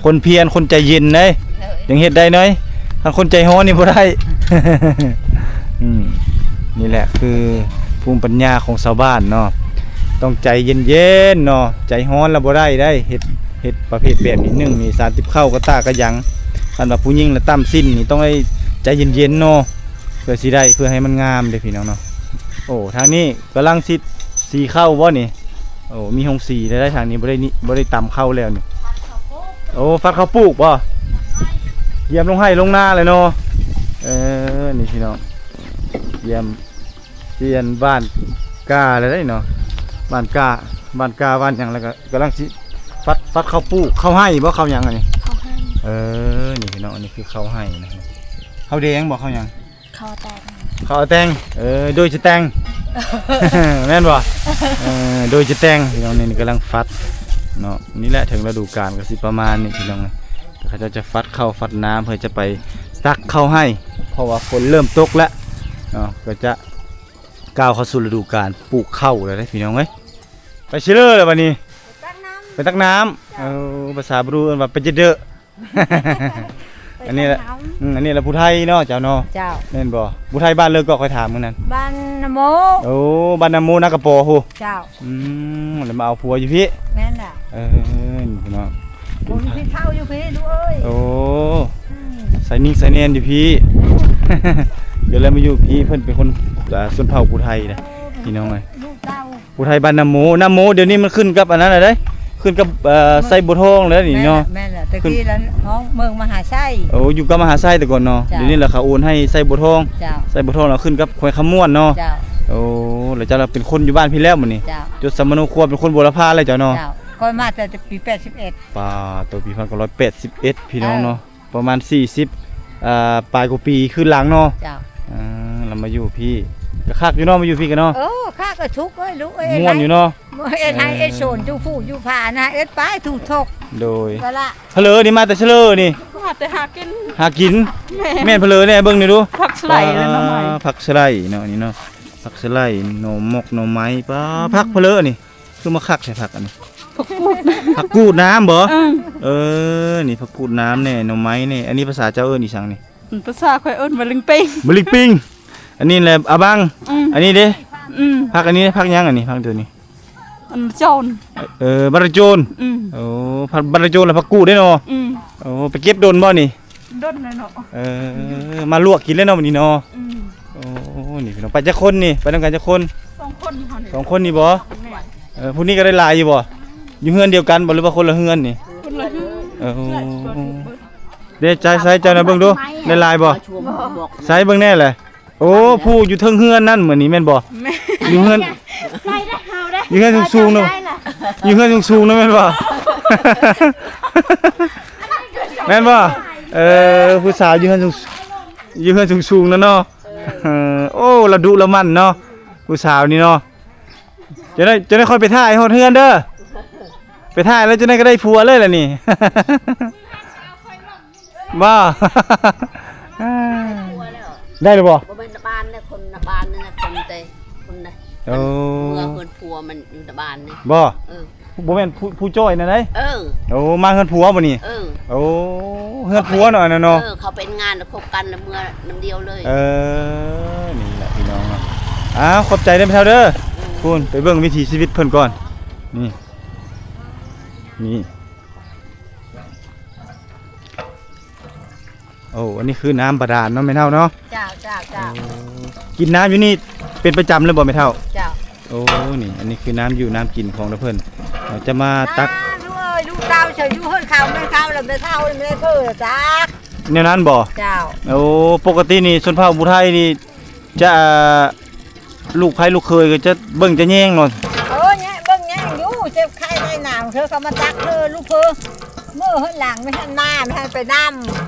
ຄົນພຽນ ຄົນໃຈເຢັນເດ້ ເອີ ຈັ່ງເຮັດໄດ້ໜ້ອຍ ຄັນຄົນໃຈຮ້ອນນີ້ບໍ່ໄດ້. ອືມ ນີ້ແຫຼະຄືພູມປັນຍາຂອງຊາວບ້ານເນາະ ຕ້ອງໃຈເຢັນໆເນາະ ໃຈຮ້ອນລະບໍ່ໄດ້ໄດ໋. ເຮັດ ເຮັດປະເພດແບບນີ້ ໜຶ່ງນີ້ ສານຕິບເຂົ້າ ກະຕາກະຍັງ ຄັນວ່າຜູ້ຍິງລະຕ່ຳສິ້ນນີ້ ຕ້ອງໄດ້ໃຈເຢັນໆເນາະ ເພື່ອຊິໄດ້ ເພື່ອໃຫ້ມັນງາມເດ້ພີ່ນ້ອງເນາະ. ໂອ້ ທາງນີ້ກຳລັງຊິ ສີເຂົ້າບໍ່ນີ້? ໂອ້ ມີໂຮງສີໄດ້ ທາງນີ້ບໍ່ໄດ້ນີ້ ບໍ່ໄດ້ຕຳເຂົ້າແລ້ວນີ້. ໂອ້ ຟັດເຂົ້າປູກບໍ່? ຢຽມລົງໄຮ່ລົງນາແລ້ວເນາະ. ເອີ ນີ້ພີ່ນ້ອງ ຢຽມ ປ່ຽນບ້ານກາແລ້ວເດ້ເນາະ ບ້ານກາ ບ້ານກາ ບ້ານຫຍັງ ແລ້ວກໍກຳລັງຊິຟັດ ຟັດເຂົ້າປູກ ເຂົ້າໄຮ່ບໍ່ ເຂົ້າຫຍັງອັນນີ້? ເຂົ້າໄຮ່. ເອີ ນີ້ພີ່ນ້ອງ ອັນນີ້ຄືເຂົ້າໄຮ່ນະ. ເຂົ້າແດງບໍ່ ເຂົ້າຫຍັງ? ເຂົ້າແຕງ. ເຂົ້າແຕງ ເອີ ໂດຍຈະແຕງ ແມ່ນບໍ່? ເອີ ໂດຍຈະແຕງ ພີ່ນ້ອງ ນີ້ກຳລັງຟັດເນາະ. ນີ້ແຫຼະ ເຖິງລະດູການກໍຊິປະມານນີ້ພີ່ນ້ອງ ເຂົາເຈົ້າຈະຟັດເຂົ້າຟັດນ້ຳ ເພື່ອຈະໄປຕັກເຂົ້າໄຮ່ ເພາະວ່າຝົນເລີ່ມຕົກແລ້ວເນາະ ກໍຈະ ກ້າວເຂົ້າສູ່ລະດູການປູກເຂົ້າແລ້ວເດ້ພີ່ນ້ອງເອີຍ. ໄປຊິເລີແລ້ວບັດນີ້ ໄປຕັກນ້ຳ ໄປຕັກນ້ຳ. ເອີ ພາສາບຣູເອີ້ນວ່າໄປຈະເດີ. ອັນນີ້ແຫຼະ ອືມ ອັນນີ້ລະຜູ້ໄທເນາະ ເຈົ້າເນາະ. ເຈົ້າ ແມ່ນບໍ່? ຜູ້ໄທບ້ານເລີກກໍ ຂ້ອຍຖາມມື້ນັ້ນ ບ້ານນາໂມ. ໂອ້ ບ້ານນາໂມ ນາກະປໍພຸ້ນ. ເຈົ້າ. ອືມ ແລ້ວມາເອົາຜົວຢູ່ພີ້. ແມ່ນລະ. ເອີ ພີ່ນ້ອງ ບໍ່ມີທີ່ເຊົ່າຢູ່ພີ້ລູກເອີຍ. ໂອ້ ອືມ ໃສ່ນິກໃສ່ແນນຢູ່ພີ້ ກໍເລີຍມາຢູ່ພີ້. ເພິ່ນເປັນຄົນ ອ່າ ຊົນເຜົ່າຜູ້ໄທນະ ພີ່ນ້ອງເອີຍ. ຜູ້ໄທບ້ານນາໂມ ນາໂມ ດຽວນີ້ມັນຂຶ້ນກັບອັນນັ້ນແລ້ວເດ້ ຂຶ້ນກັບ ເອີ ໄຊບົວທອງແລ້ວນີ້ເນາະ. ແມ່ນລະ ແມ່ນລະ ແຕ່ກີ້ລະຮ້ອງເມືອງມະຫາໄຊ. ໂອ້ ຢູ່ກັບມະຫາໄຊແຕ່ກ່ອນເນາະ. ເຈົ້າ. ດຽວນີ້ລະເຂົາໂອນໃຫ້ໄຊບົວທອງ. ເຈົ້າ. ໄຊບົວທອງລະຂຶ້ນກັບແຂວງຄຳມ່ວນເນາະ. ເຈົ້າ. ໂອ້ ລະເຈົ້າລະເປັນຄົນຢູ່ບ້ານພີ້ແລ້ວໝົດນີ້. ເຈົ້າ. ຈົດສຳມະໂນຄວາມເປັນຄົນບົວລະພາແລ້ວເຈົ້າເນາະ. ເຈົ້າ. ຂ້ອຍມາແຕ່ປີແປດສິບເອັດ. ປາໂຕ ປີພັນເກົ້າຮ້ອຍແປດສິບເອັດ ພີ່ນ້ອງເນາະ. ເອີ ປະມານສີ່ສິບ ອ່າ ປາຍກວ່າປີຄືນຫຼັງເນາະ. ເຈົ້າ. ອ່າ ລະມາຢູ່ພີ້ ກະຄັກຢູ່ເນາະ ມາຢູ່ພີ້ກະເນາະ. ເອີ ຄັກ ກະທຸກເອີຍລູກເອີຍ ມ່ວນຢູ່ເນາະ. ເຮັດໄຮ່ ເອີ ເຮັດສວນ ຢູ່ພູຢູ່ຜານະ ເຮັດໄປທຸກທົກ. ໂດຍ ກະລະ ເລີນີ້ມາແຕ່ເລີນີ້. ມາ ແຕ່ຫາກິນ ຫາກິນ. ແມ່ນ ແມ່ນເພີ້ແດ່ ເບິ່ງນີ້ດູ ຜັກສະໄລ ອ່າ ແລະໜໍ່ໄມ້ ຜັກສະໄລເນາະ ນີ້ເນາະ ຜັກສະໄລ ໜໍ່ໝົກໜໍ່ໄມ້ ປາ ອືມ ຜັກເພີ້ນີ້ ຄືມາຄັກແທ້ຜັກອັນນີ້ ຜັກກູດ ຜັກກູດນ້ຳບໍ? ເອີ ເອີ ນີ້ຜັກກູດນ້ຳແດ່ ໜໍ່ໄມ້ແດ່. ອັນນີ້ພາສາເຈົ້າເອີ້ນອີ່ຫຍັງນີ້? ພາສາຂ້ອຍເອີ້ນມະລິງປິງ ມະລິງປິງ. ອັນນີ້ແຫຼະອາບັງ. ອືມ ອັນນີ້ເດ້? ອືມ ຜັກອັນນີ້ ຜັກຫຍັງອັນນີ້? ຜັກຕົວນີ້ ອັນໂຈນ ເອີ ບັກໂຈນ. ອືມ ໂອ້ ບັກໂຈນລະຜັກກູດເດ້ເນາະ. ອືມ ໂອ້ ໄປເກັບດົນບໍ່ນີ້? ດົນແລ້ວເນາະ. ເອີ ມາລວກກິນແລ້ວເນາະມື້ນີ້ເນາະ. ອືມ ໂອ້ ນີ້ພີ່ນ້ອງ ໄປຈັກຄົນນີ້? ໄປນຳກັນຈັກຄົນ? ສອງຄົນເຮົານີ້ ສອງຄົນນີ້ບໍ? ແມ່ນ ເອີ ຜູ້ນີ້ກໍໄດ້ຫຼາຍຢູ່ບໍ? ຢູ່ເຮືອນດຽວກັນບໍ ຫຼືວ່າຄົນລະເຮືອນນີ້? ຄົນລະເຮືອນ. ເອີ ເດ້ ໃຊ້ ໃຊ້ເຈົ້ານະເບິ່ງດູ ໄດ້ຫຼາຍບໍ່? ໃຊ້ເບິ່ງແດ່ແຫຼະ. ໂອ້ ຜູ້ຢູ່ເທິງເຮືອນນັ້ນມື້ນີ້ແມ່ນບໍ່? ແມ່ນ ຢູ່ເຮືອນ ຢູ່ເຮືອນສູງໆນະ ຢູ່ເຮືອນສູງໆນະແມ່ນບໍ່? ແມ່ນບໍ່? ເອີ ຜູ້ສາວຢູ່ເຮືອນສູງ ຢູ່ເຮືອນສູງໆນະເນາະ. ເອີ ໂອ້ ລະດຸລະໝັ່ນເນາະ ຜູ້ສາວນີ້ເນາະ. ຈະໄດ້ ຈະໄດ້ຄ່ອຍໄປຖ່າຍຮອດເຮືອນເດີ ໄປຖ່າຍແລ້ວຈັ່ງໃດກໍໄດ້ຜົວເລີຍລະນີ້. ບໍ່ ໄດ້ແລ້ວບໍ່? ບໍ່ແມ່ນນະບ້ານນະ ຄົນນະບ້ານນະ ຄົນແຕ່ຄົນນະ. ໂອ້ ເມືອເຮືອນຜົວມັນຢູ່ນະບ້ານນີ້. ບໍ່? ເອີ ບໍ່ແມ່ນຜູ້ ຜູ້ຈ້ອຍນັ້ນໃດ? ເອີ ໂອ້ ມາເຮືອນຜົວບໍ່ນີ້? ເອີ ໂອ້ ເຮືອນຜົວເນາະ ອັນນັ້ນເນາະ. ເອີ ເຂົາໄປງານແລ້ວຄົບກັນແລ້ວເມືອນຳດຽວເລີຍ. ເອີ ນີ້ແຫຼະພີ່ນ້ອງເນາະ. ອ້າວ ຂອບໃຈເດີແມ່ເຖົ້າເດີ. ອືມ ພຸ້ນ ໄປເບິ່ງວິຖີຊີວິດເພິ່ນກ່ອນ. ນີ້ ນີ້ ໂອ້ ອັນນີ້ຄືນ້ຳບາດານເນາະແມ່ເຖົ້າເນາະ? ເຈົ້າ ເຈົ້າ ເຈົ້າ. ໂອ້ ກິນນ້ຳຢູ່ນີ້ເປັນປະຈຳເລີຍບໍ່ແມ່ເຖົ້າ? ເຈົ້າ. ໂອ້ ນີ້ ອັນນີ້ຄືນ້ຳຢູ່ນ້ຳກິນຂອງລະເພິ່ນ ເຮົາຈະມາຕັກ. ລູກເອີຍ ລູກເຕົ້າເຈົ້າຢູ່ເຮືອນເຂົາແມ່ເຖົ້າລະ ແມ່ເຖົ້າແມ່ເຜີຈັກ ແນວນັ້ນບໍ່? ເຈົ້າ. ໂອ້ ປົກກະຕິນີ້ຊົນເຜົ່າຜູ້ໄທນີ້ຈະ ລູກໃພ້ລູກເຂີຍກໍຈະເບິ່ງຈະແຍງເນາະ. ເອີ ແຍງ ເບິ່ງແຍງຢູ່ ເຈັບໄຂ້ໄດ້ໜາວ ເທື່ອເຂົາມາຕັກເທື່ອລູກເຜີ ເມືອເຮືອນຫຼັງ ແມ່ນນາ ແມ່ນໄປນຳ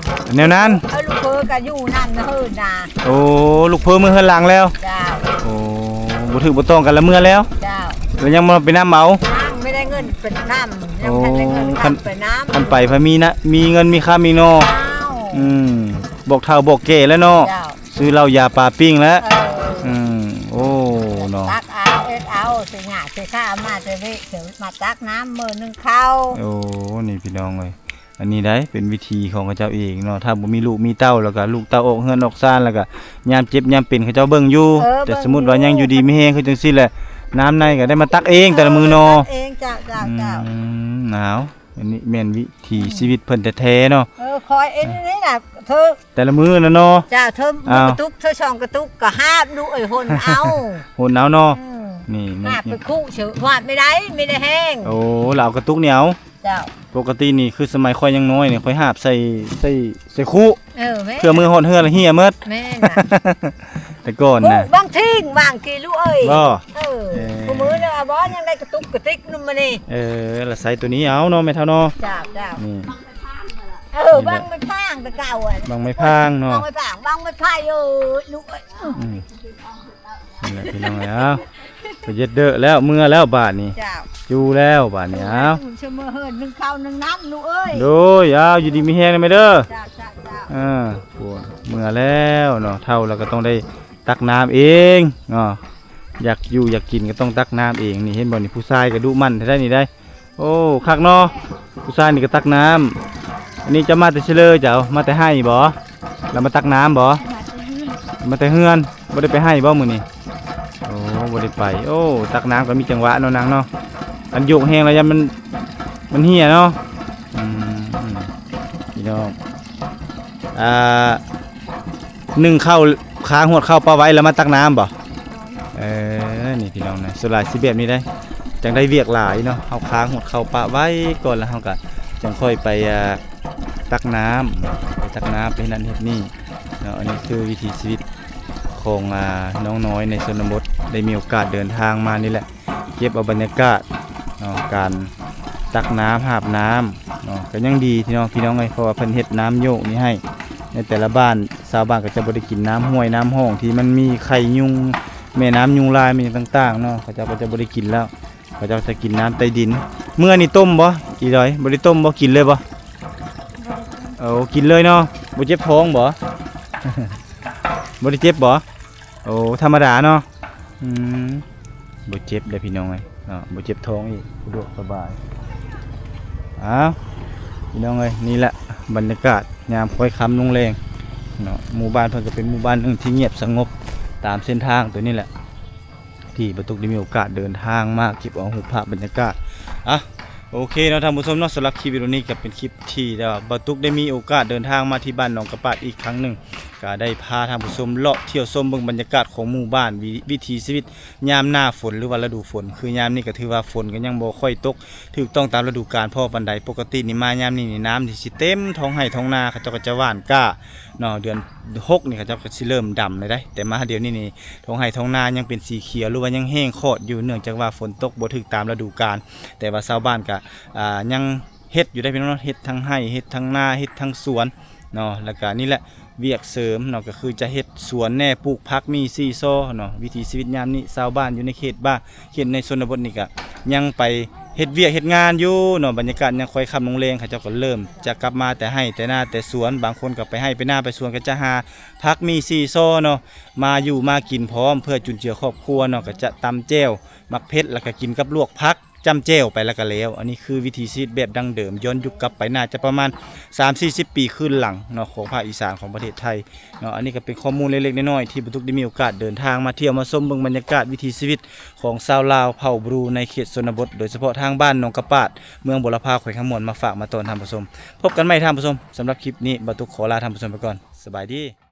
ແນວນັ້ນ. ເອີ ລູກເຜີກໍຢູ່ນຳນະເຮີນາ. ໂອ້ ລູກເຜີເມືອເຮືອນຫຼັງແລ້ວ. ເຈົ້າ. ໂອ້ ບໍ່ຖືກບໍ່ຕ້ອງກັນລະເມືອແລ້ວ. ເຈົ້າ. ແລ້ວຍັງມາໄປນຳເອົາ ຍັງບໍ່ໄດ້ເງິນໄປນຳ ຍັງບໍ່ທັນໄດ້ເງິນ ໂອ້ ຄັນໄປນຳ ຄັນໄປພັດມີນະ ມີເງິນມີຄຳອີກເນາະ. ເຈົ້າ. ອືມ ບອກເຖົ້າບອກແກ່ແລ້ວເນາະ. ເຈົ້າ. ຊື້ເຫຼົ້າຢາປາປີ້ງແລ້ວ. ເອີ ອືມ ໂອ້ ເນາະ ຕັກເອົາ ເຮັດເອົາ ຊິຫຍ້າຊິຂ້າມາແຕ່ເວະ ມາຕັກນ້ຳມື້ໜຶ່ງເຂົ້າ. ໂອ້ ນີ້ພີ່ນ້ອງເອີຍ ອັນນີ້ໄດ໋ເປັນວິຖີຂອງເຂົາເຈົ້າເອງເນາະ. ຖ້າບໍ່ມີລູກມີເຕົ້າ ແລ້ວກໍລູກເຕົ້າອອກເຮືອນອອກຊານ ແລ້ວກໍຍາມເຈັບຍາມເປັນເຂົາເຈົ້າເບິ່ງຢູ່. ເອີ ແຕ່ສົມມຸດວ່າຍັງຢູ່ດີມີແຮງຄືຈັ່ງຊີ້ແຫຼະ ນ້ຳໃນກໍໄດ້ມາຕັກເອງແຕ່ລະມື້ເນາະ. ເອີ ຕັກເອງ ເຈົ້າ ເຈົ້າ ເຈົ້າ. ອືມ ອ້າວ ອັນນີ້ແມ່ນວິຖີຊີວິດເພິ່ນແທ້ໆເນາະ. ເອີ ຄອຍເອັນນີ້ລະ ເທີ ແຕ່ລະມື້ນະເນາະ. ເຈົ້າ ເທີ ກະຕຸກ ເທີສອງກະຕຸກກໍຫາບດູ ເອີຍ ຫົນເອົາ ຫົນເອົາເນາະ. ອືມ ນີ້ ຫາບໄປຄຸເສີ ຫາບໄດ້ ມີໄດ້ແຮງ. ໂອ້ ລະເອົາກະຕຸກນີ້ເອົາ. ເຈົ້າ. ປົກກະຕິນີ້ຄືສະໄໝຂ້ອຍຍັງນ້ອຍນີ້ ຂ້ອຍຫາບໃສ່ ໃສ່ ໃສ່ຄຸ. ເອີ ແມ່ນ ເພື່ອມື້ຮອດເຮືອນລະເຫຍໝົດ. ແມ່ນນະ ແຕ່ກ່ອນນະ ບາງທີບາງທີລູກເອີຍ. ບໍ່? ເອີ ເອີ ຜູ້ມື້ນີ້ວ່າບໍ່ ຍັງໄດ້ກະຕຸກກະຕິກນຸ່ມມານີ້. ເອີ ລະໃສ່ໂຕນີ້ເອົາເນາະແມ່ເຖົ້າເນາະ. ເຈົ້າ ເຈົ້າ. ນີ້ ເອີ ນີ້ແຫຼະ ບັງໄມ້ພາງແຕ່ເກົ່າອະ ບັງໄມ້ພາງເນາະ ບັງໄມ້ພາງ ບັງໄມ້ໄຜ່ເອີຍ ລູກເອີຍ. ອືມ ນີ້ແຫຼະພີ່ນ້ອງເອີຍ ເອົາ ໄປເຮັດເດີແລ້ວ ເມືອແລ້ວບາດນີ້. ເຈົ້າ. ຢູ່ແລ້ວບາດນີ້ ເອົາ ເມືອເຮືອນໜຶ່ງເຂົ້າໜຶ່ງນ້ຳລູກເອີຍ. ໂດຍ ເອົາ ຢູ່ດີມີແຮງນະແມ່ເດີ. ເຈົ້າ ເຈົ້າ ເຈົ້າ. ເອີ ໂອ້ ເມືອແລ້ວເນາະ ເຖົ້າແລ້ວກໍຕ້ອງໄດ້ຕັກນ້ຳເອງເນາະ ຢາກຢູ່ຢາກກິນກໍຕ້ອງຕັກນ້ຳເອງ. ນີ້ເຫັນບໍ່ນີ້ ຜູ້ຊາຍກໍດຸໝັ່ນແທ້ໆນີ້ໄດ໋. ໂອ້ ຄັກເນາະ ຜູ້ຊາຍນີ້ກໍຕັກນ້ຳ. ອັນນີ້ເຈົ້າມາແຕ່ໃສເລີຍ ເຈົ້າມາແຕ່ໄຮ່ບໍ? ລະມາຕັກນ້ຳບໍ? ມາແຕ່ເຮືອນ ມາແຕ່ເຮືອນ ບໍ່ໄດ້ໄປໄຮ່ບໍມື້ນີ້? ໂອ້ ບໍ່ໄດ້ໄປ. ໂອ້ ຕັກນ້ຳກໍມີຈັງຫວະເນາະນາງເນາະ ອັນໂຍກແຮງແລ້ວຢ້ານມັນ ມັນເຫຍເນາະ. ອືມ ອືມ ພີ່ນ້ອງ ອ່າ ໜຶ້ງເຂົ້າ ຄາງຫວດເຂົ້າປະໄວ້ແລ້ວມາຕັກນ້ຳບໍ? ເອີ ນີ້ພີ່ນ້ອງນະ ສ່ວນຫຼາຍຊິແບບນີ້ໄດ໋ ຈັ່ງໄດ້ວຽກຫຼາຍເນາະ. ເຮົາຄາງຫວດເຂົ້າປະໄວ້ກ່ອນ ແລ້ວເຮົາກໍຈັ່ງຄ່ອຍໄປ ອ່າ ຕັກນ້ຳ ໄປຕັກນ້ຳ ໄປເຮັດນັ້ນເຮັດນີ້ເນາະ. ອັນນີ້ຄືວິຖີຊີວິດຂອງ ອ່າ ນ້ອງນ້ອຍໃນຊົນນະບົດ ໄດ້ມີໂອກາດເດີນທາງມານີ້ແຫຼະ ເກັບເອົາບັນຍາກາດເນາະ ການຕັກນ້ຳ ຫາບນ້ຳເນາະ. ກໍຍັງດີທີ່ເນາະ ພີ່ນ້ອງເອີຍ ເພາະວ່າເພິ່ນເຮັດນ້ຳໂຍກນີ້ໃຫ້ໃນແຕ່ລະບ້ານ ຊາວບ້ານກໍຈະບໍ່ໄດ້ກິນນ້ຳຫ້ວຍນ້ຳຮ່ອງທີ່ມັນມີໄຂ່ຍຸງ ແມ່ນ້ຳຍຸງລາຍ ແມ່ຫຍັງຕ່າງໆເນາະ ເຂົາເຈົ້າກໍຈະບໍ່ໄດ້ກິນແລ້ວ ເຂົາເຈົ້າຈະກິນນ້ຳໃຕ້ດິນ. ເມື່ອນີ້ຕົ້ມບໍ່ ອີດອຍ? ບໍ່ໄດ້ຕົ້ມບໍ່? ກິນເລີຍບໍ່? ບໍ່ໄດ້ຕົ້ມ. ເ ໂອ້ ກິນເລີຍເນາະ. ບໍ່ເຈັບທ້ອງບໍ? ບໍ່ໄດ້ເຈັບບໍ? ໂອ້ ທຳມະດາເນາະ. ອືມ ບໍ່ເຈັບເດ້ພີ່ນ້ອງເອີຍເນາະ, ບໍ່ເຈັບທ້ອງອີກ, ສະດວກສະບາຍ. ອ້າວ ພີ່ນ້ອງເອີຍ, ນີ້ແຫຼະບັນຍາກາດຍາມຄ່ອຍຄ່ຳລົງແລງເນາະ. ໝູ່ບ້ານເພິ່ນກໍເປັນໝູ່ບ້ານໜຶ່ງທີ່ງຽບສະຫງົບຕາມເສັ້ນທາງຕົວນີ້ແຫຼະ ທີ່ບ່າວຕຸກໄດ້ມີໂອກາດເດີນທາງມາເກັບເອົາຮູບພາບບັນຍາກາດ. ອ່ະ ໂອເຄເນາະທ່ານຜູ້ຊົມເນາະ, ສຳລັບຄລິບວິດີໂອນີ້ກໍເປັນຄລິບທີ່ວ່າບ່າວຕຸກໄດ້ມີໂອກາດເດີນທາງມາທີ່ບ້ານໜອງກະປາດອີກຄັ້ງໜຶ່ງ, ກໍໄດ້ພາທ່ານຜູ້ຊົມເລາະທ່ຽວຊົມເບິ່ງບັນຍາກາດຂອງໝູ່ບ້ານ ວິ ວິຖີຊີວິດຍາມໜ້າຝົນ ຫຼືວ່າລະດູຝົນ. ຄືຍາມນີ້ກໍຖືວ່າຝົນກໍຍັງບໍ່ຄ່ອຍຕົກຖືກຕ້ອງຕາມລະດູການພໍປານໃດ. ປົກກະຕິນີ້ມາຍາມນີ້ນີ້ ນ້ຳນີ້ຊິເຕັມທ້ອງໄຮ່ທ້ອງນາ, ເຂົາເຈົ້າກໍຈະຫວ່ານກ້າເນາະ, ເດືອນຫົກນີ້ເຂົາເຈົ້າກໍຊິເລີ່ມດຳແລ້ວເດ້. ແຕ່ມາດຽວນີ້ນີ້ ທ້ອງໄຮ່ທ້ອງນາຍັງເປັນສີຂຽວ ຫຼືວ່າຍັງແຫ້ງຂອດຢູ່ ເນື່ອງຈາກວ່າຝົນຕົກບໍ່ຖືກຕາມລະດູການ. ແຕ່ວ່າຊາວບ້ານກະ ອ່າ ຍັງເຮັດຢູ່ໄດ໋ພີ່ນ້ອງເນາະ, ເຮັດທັງໄຮ່ ເຮັດທັງນາ ເຮັດທັງສວນເນາະ. ແລ້ວກະນີ້ແຫຼະ ວຽກເສີມເນາະ ກໍຄືຈະເຮັດສວນແດ່ ປູກຜັກມີຊີຊໍເນາະ. ວິຖີຊີວິດຍາມນີ້ ຊາວບ້ານຢູ່ໃນເຂດບ້ານ ເຂດໃນຊົນນະບົດນີ້ກະຍັງໄປເຮັດວຽກເຮັດງານຢູ່ເນາະ. ບັນຍາກາດຍາມຄ່ອຍຄ່ຳລົງແລງ ເຂົາເຈົ້າກໍເລີ່ມຈະກັບມາແຕ່ໄຮ່ແຕ່ນາແຕ່ສວນ, ບາງຄົນກໍໄປໄຮ່ໄປນາໄປສວນ ກໍຈະຫາຜັກມີຊີຊໍເນາະ ມາຢູ່ມາກິນພ້ອມ ເພື່ອຈຸນເຈືອຄອບຄົວເນາະ. ກໍຈະຕຳແຈ່ວ ໝາກເຜັດ ແລ້ວກໍກິນກັບລວກຜັກ ຈ້ຳແຈ່ວໄປແລ້ວກໍແລ້ວ. ອັນນີ້ຄືວິຖີຊີວິດແບບດັ້ງເດີມ ຍ້ອນຍຸກກັບໄປໜ້າຈະປະມານສາມສີ່ສິບປີຄືນຫຼັງເນາະ ຂອງພາກອີສານຂອງປະເທດໄທເນາະ. ອັນນີ້ກໍເປັນຂໍ້ມູນເລັກໆນ້ອຍໆ ທີ່ບ່າວຕຸກໄດ້ມີໂອກາດເດີນທາງມາທ່ຽວມາຊົມເບິ່ງບັນຍາກາດວິຖີຊີວິດຂອງຊາວລາວເຜົ່າບຣູໃນເຂດຊົນນະບົດ ໂດຍສະເພາະທາງບ້ານໜອງກະປາດ ເມືອງບົວລະພາ ແຂວງຄຳມ່ວນ ມາຝາກມາຕ້ອນທ່ານຜູ້ຊົມ. ພົບກັນໃໝ່ທ່ານຜູ້ຊົມ, ສຳລັບຄລິບນີ້ ບ່າວຕຸກຂໍລາທ່ານຜູ້ຊົມໄປກ່ອນ. ສະບາຍດີ.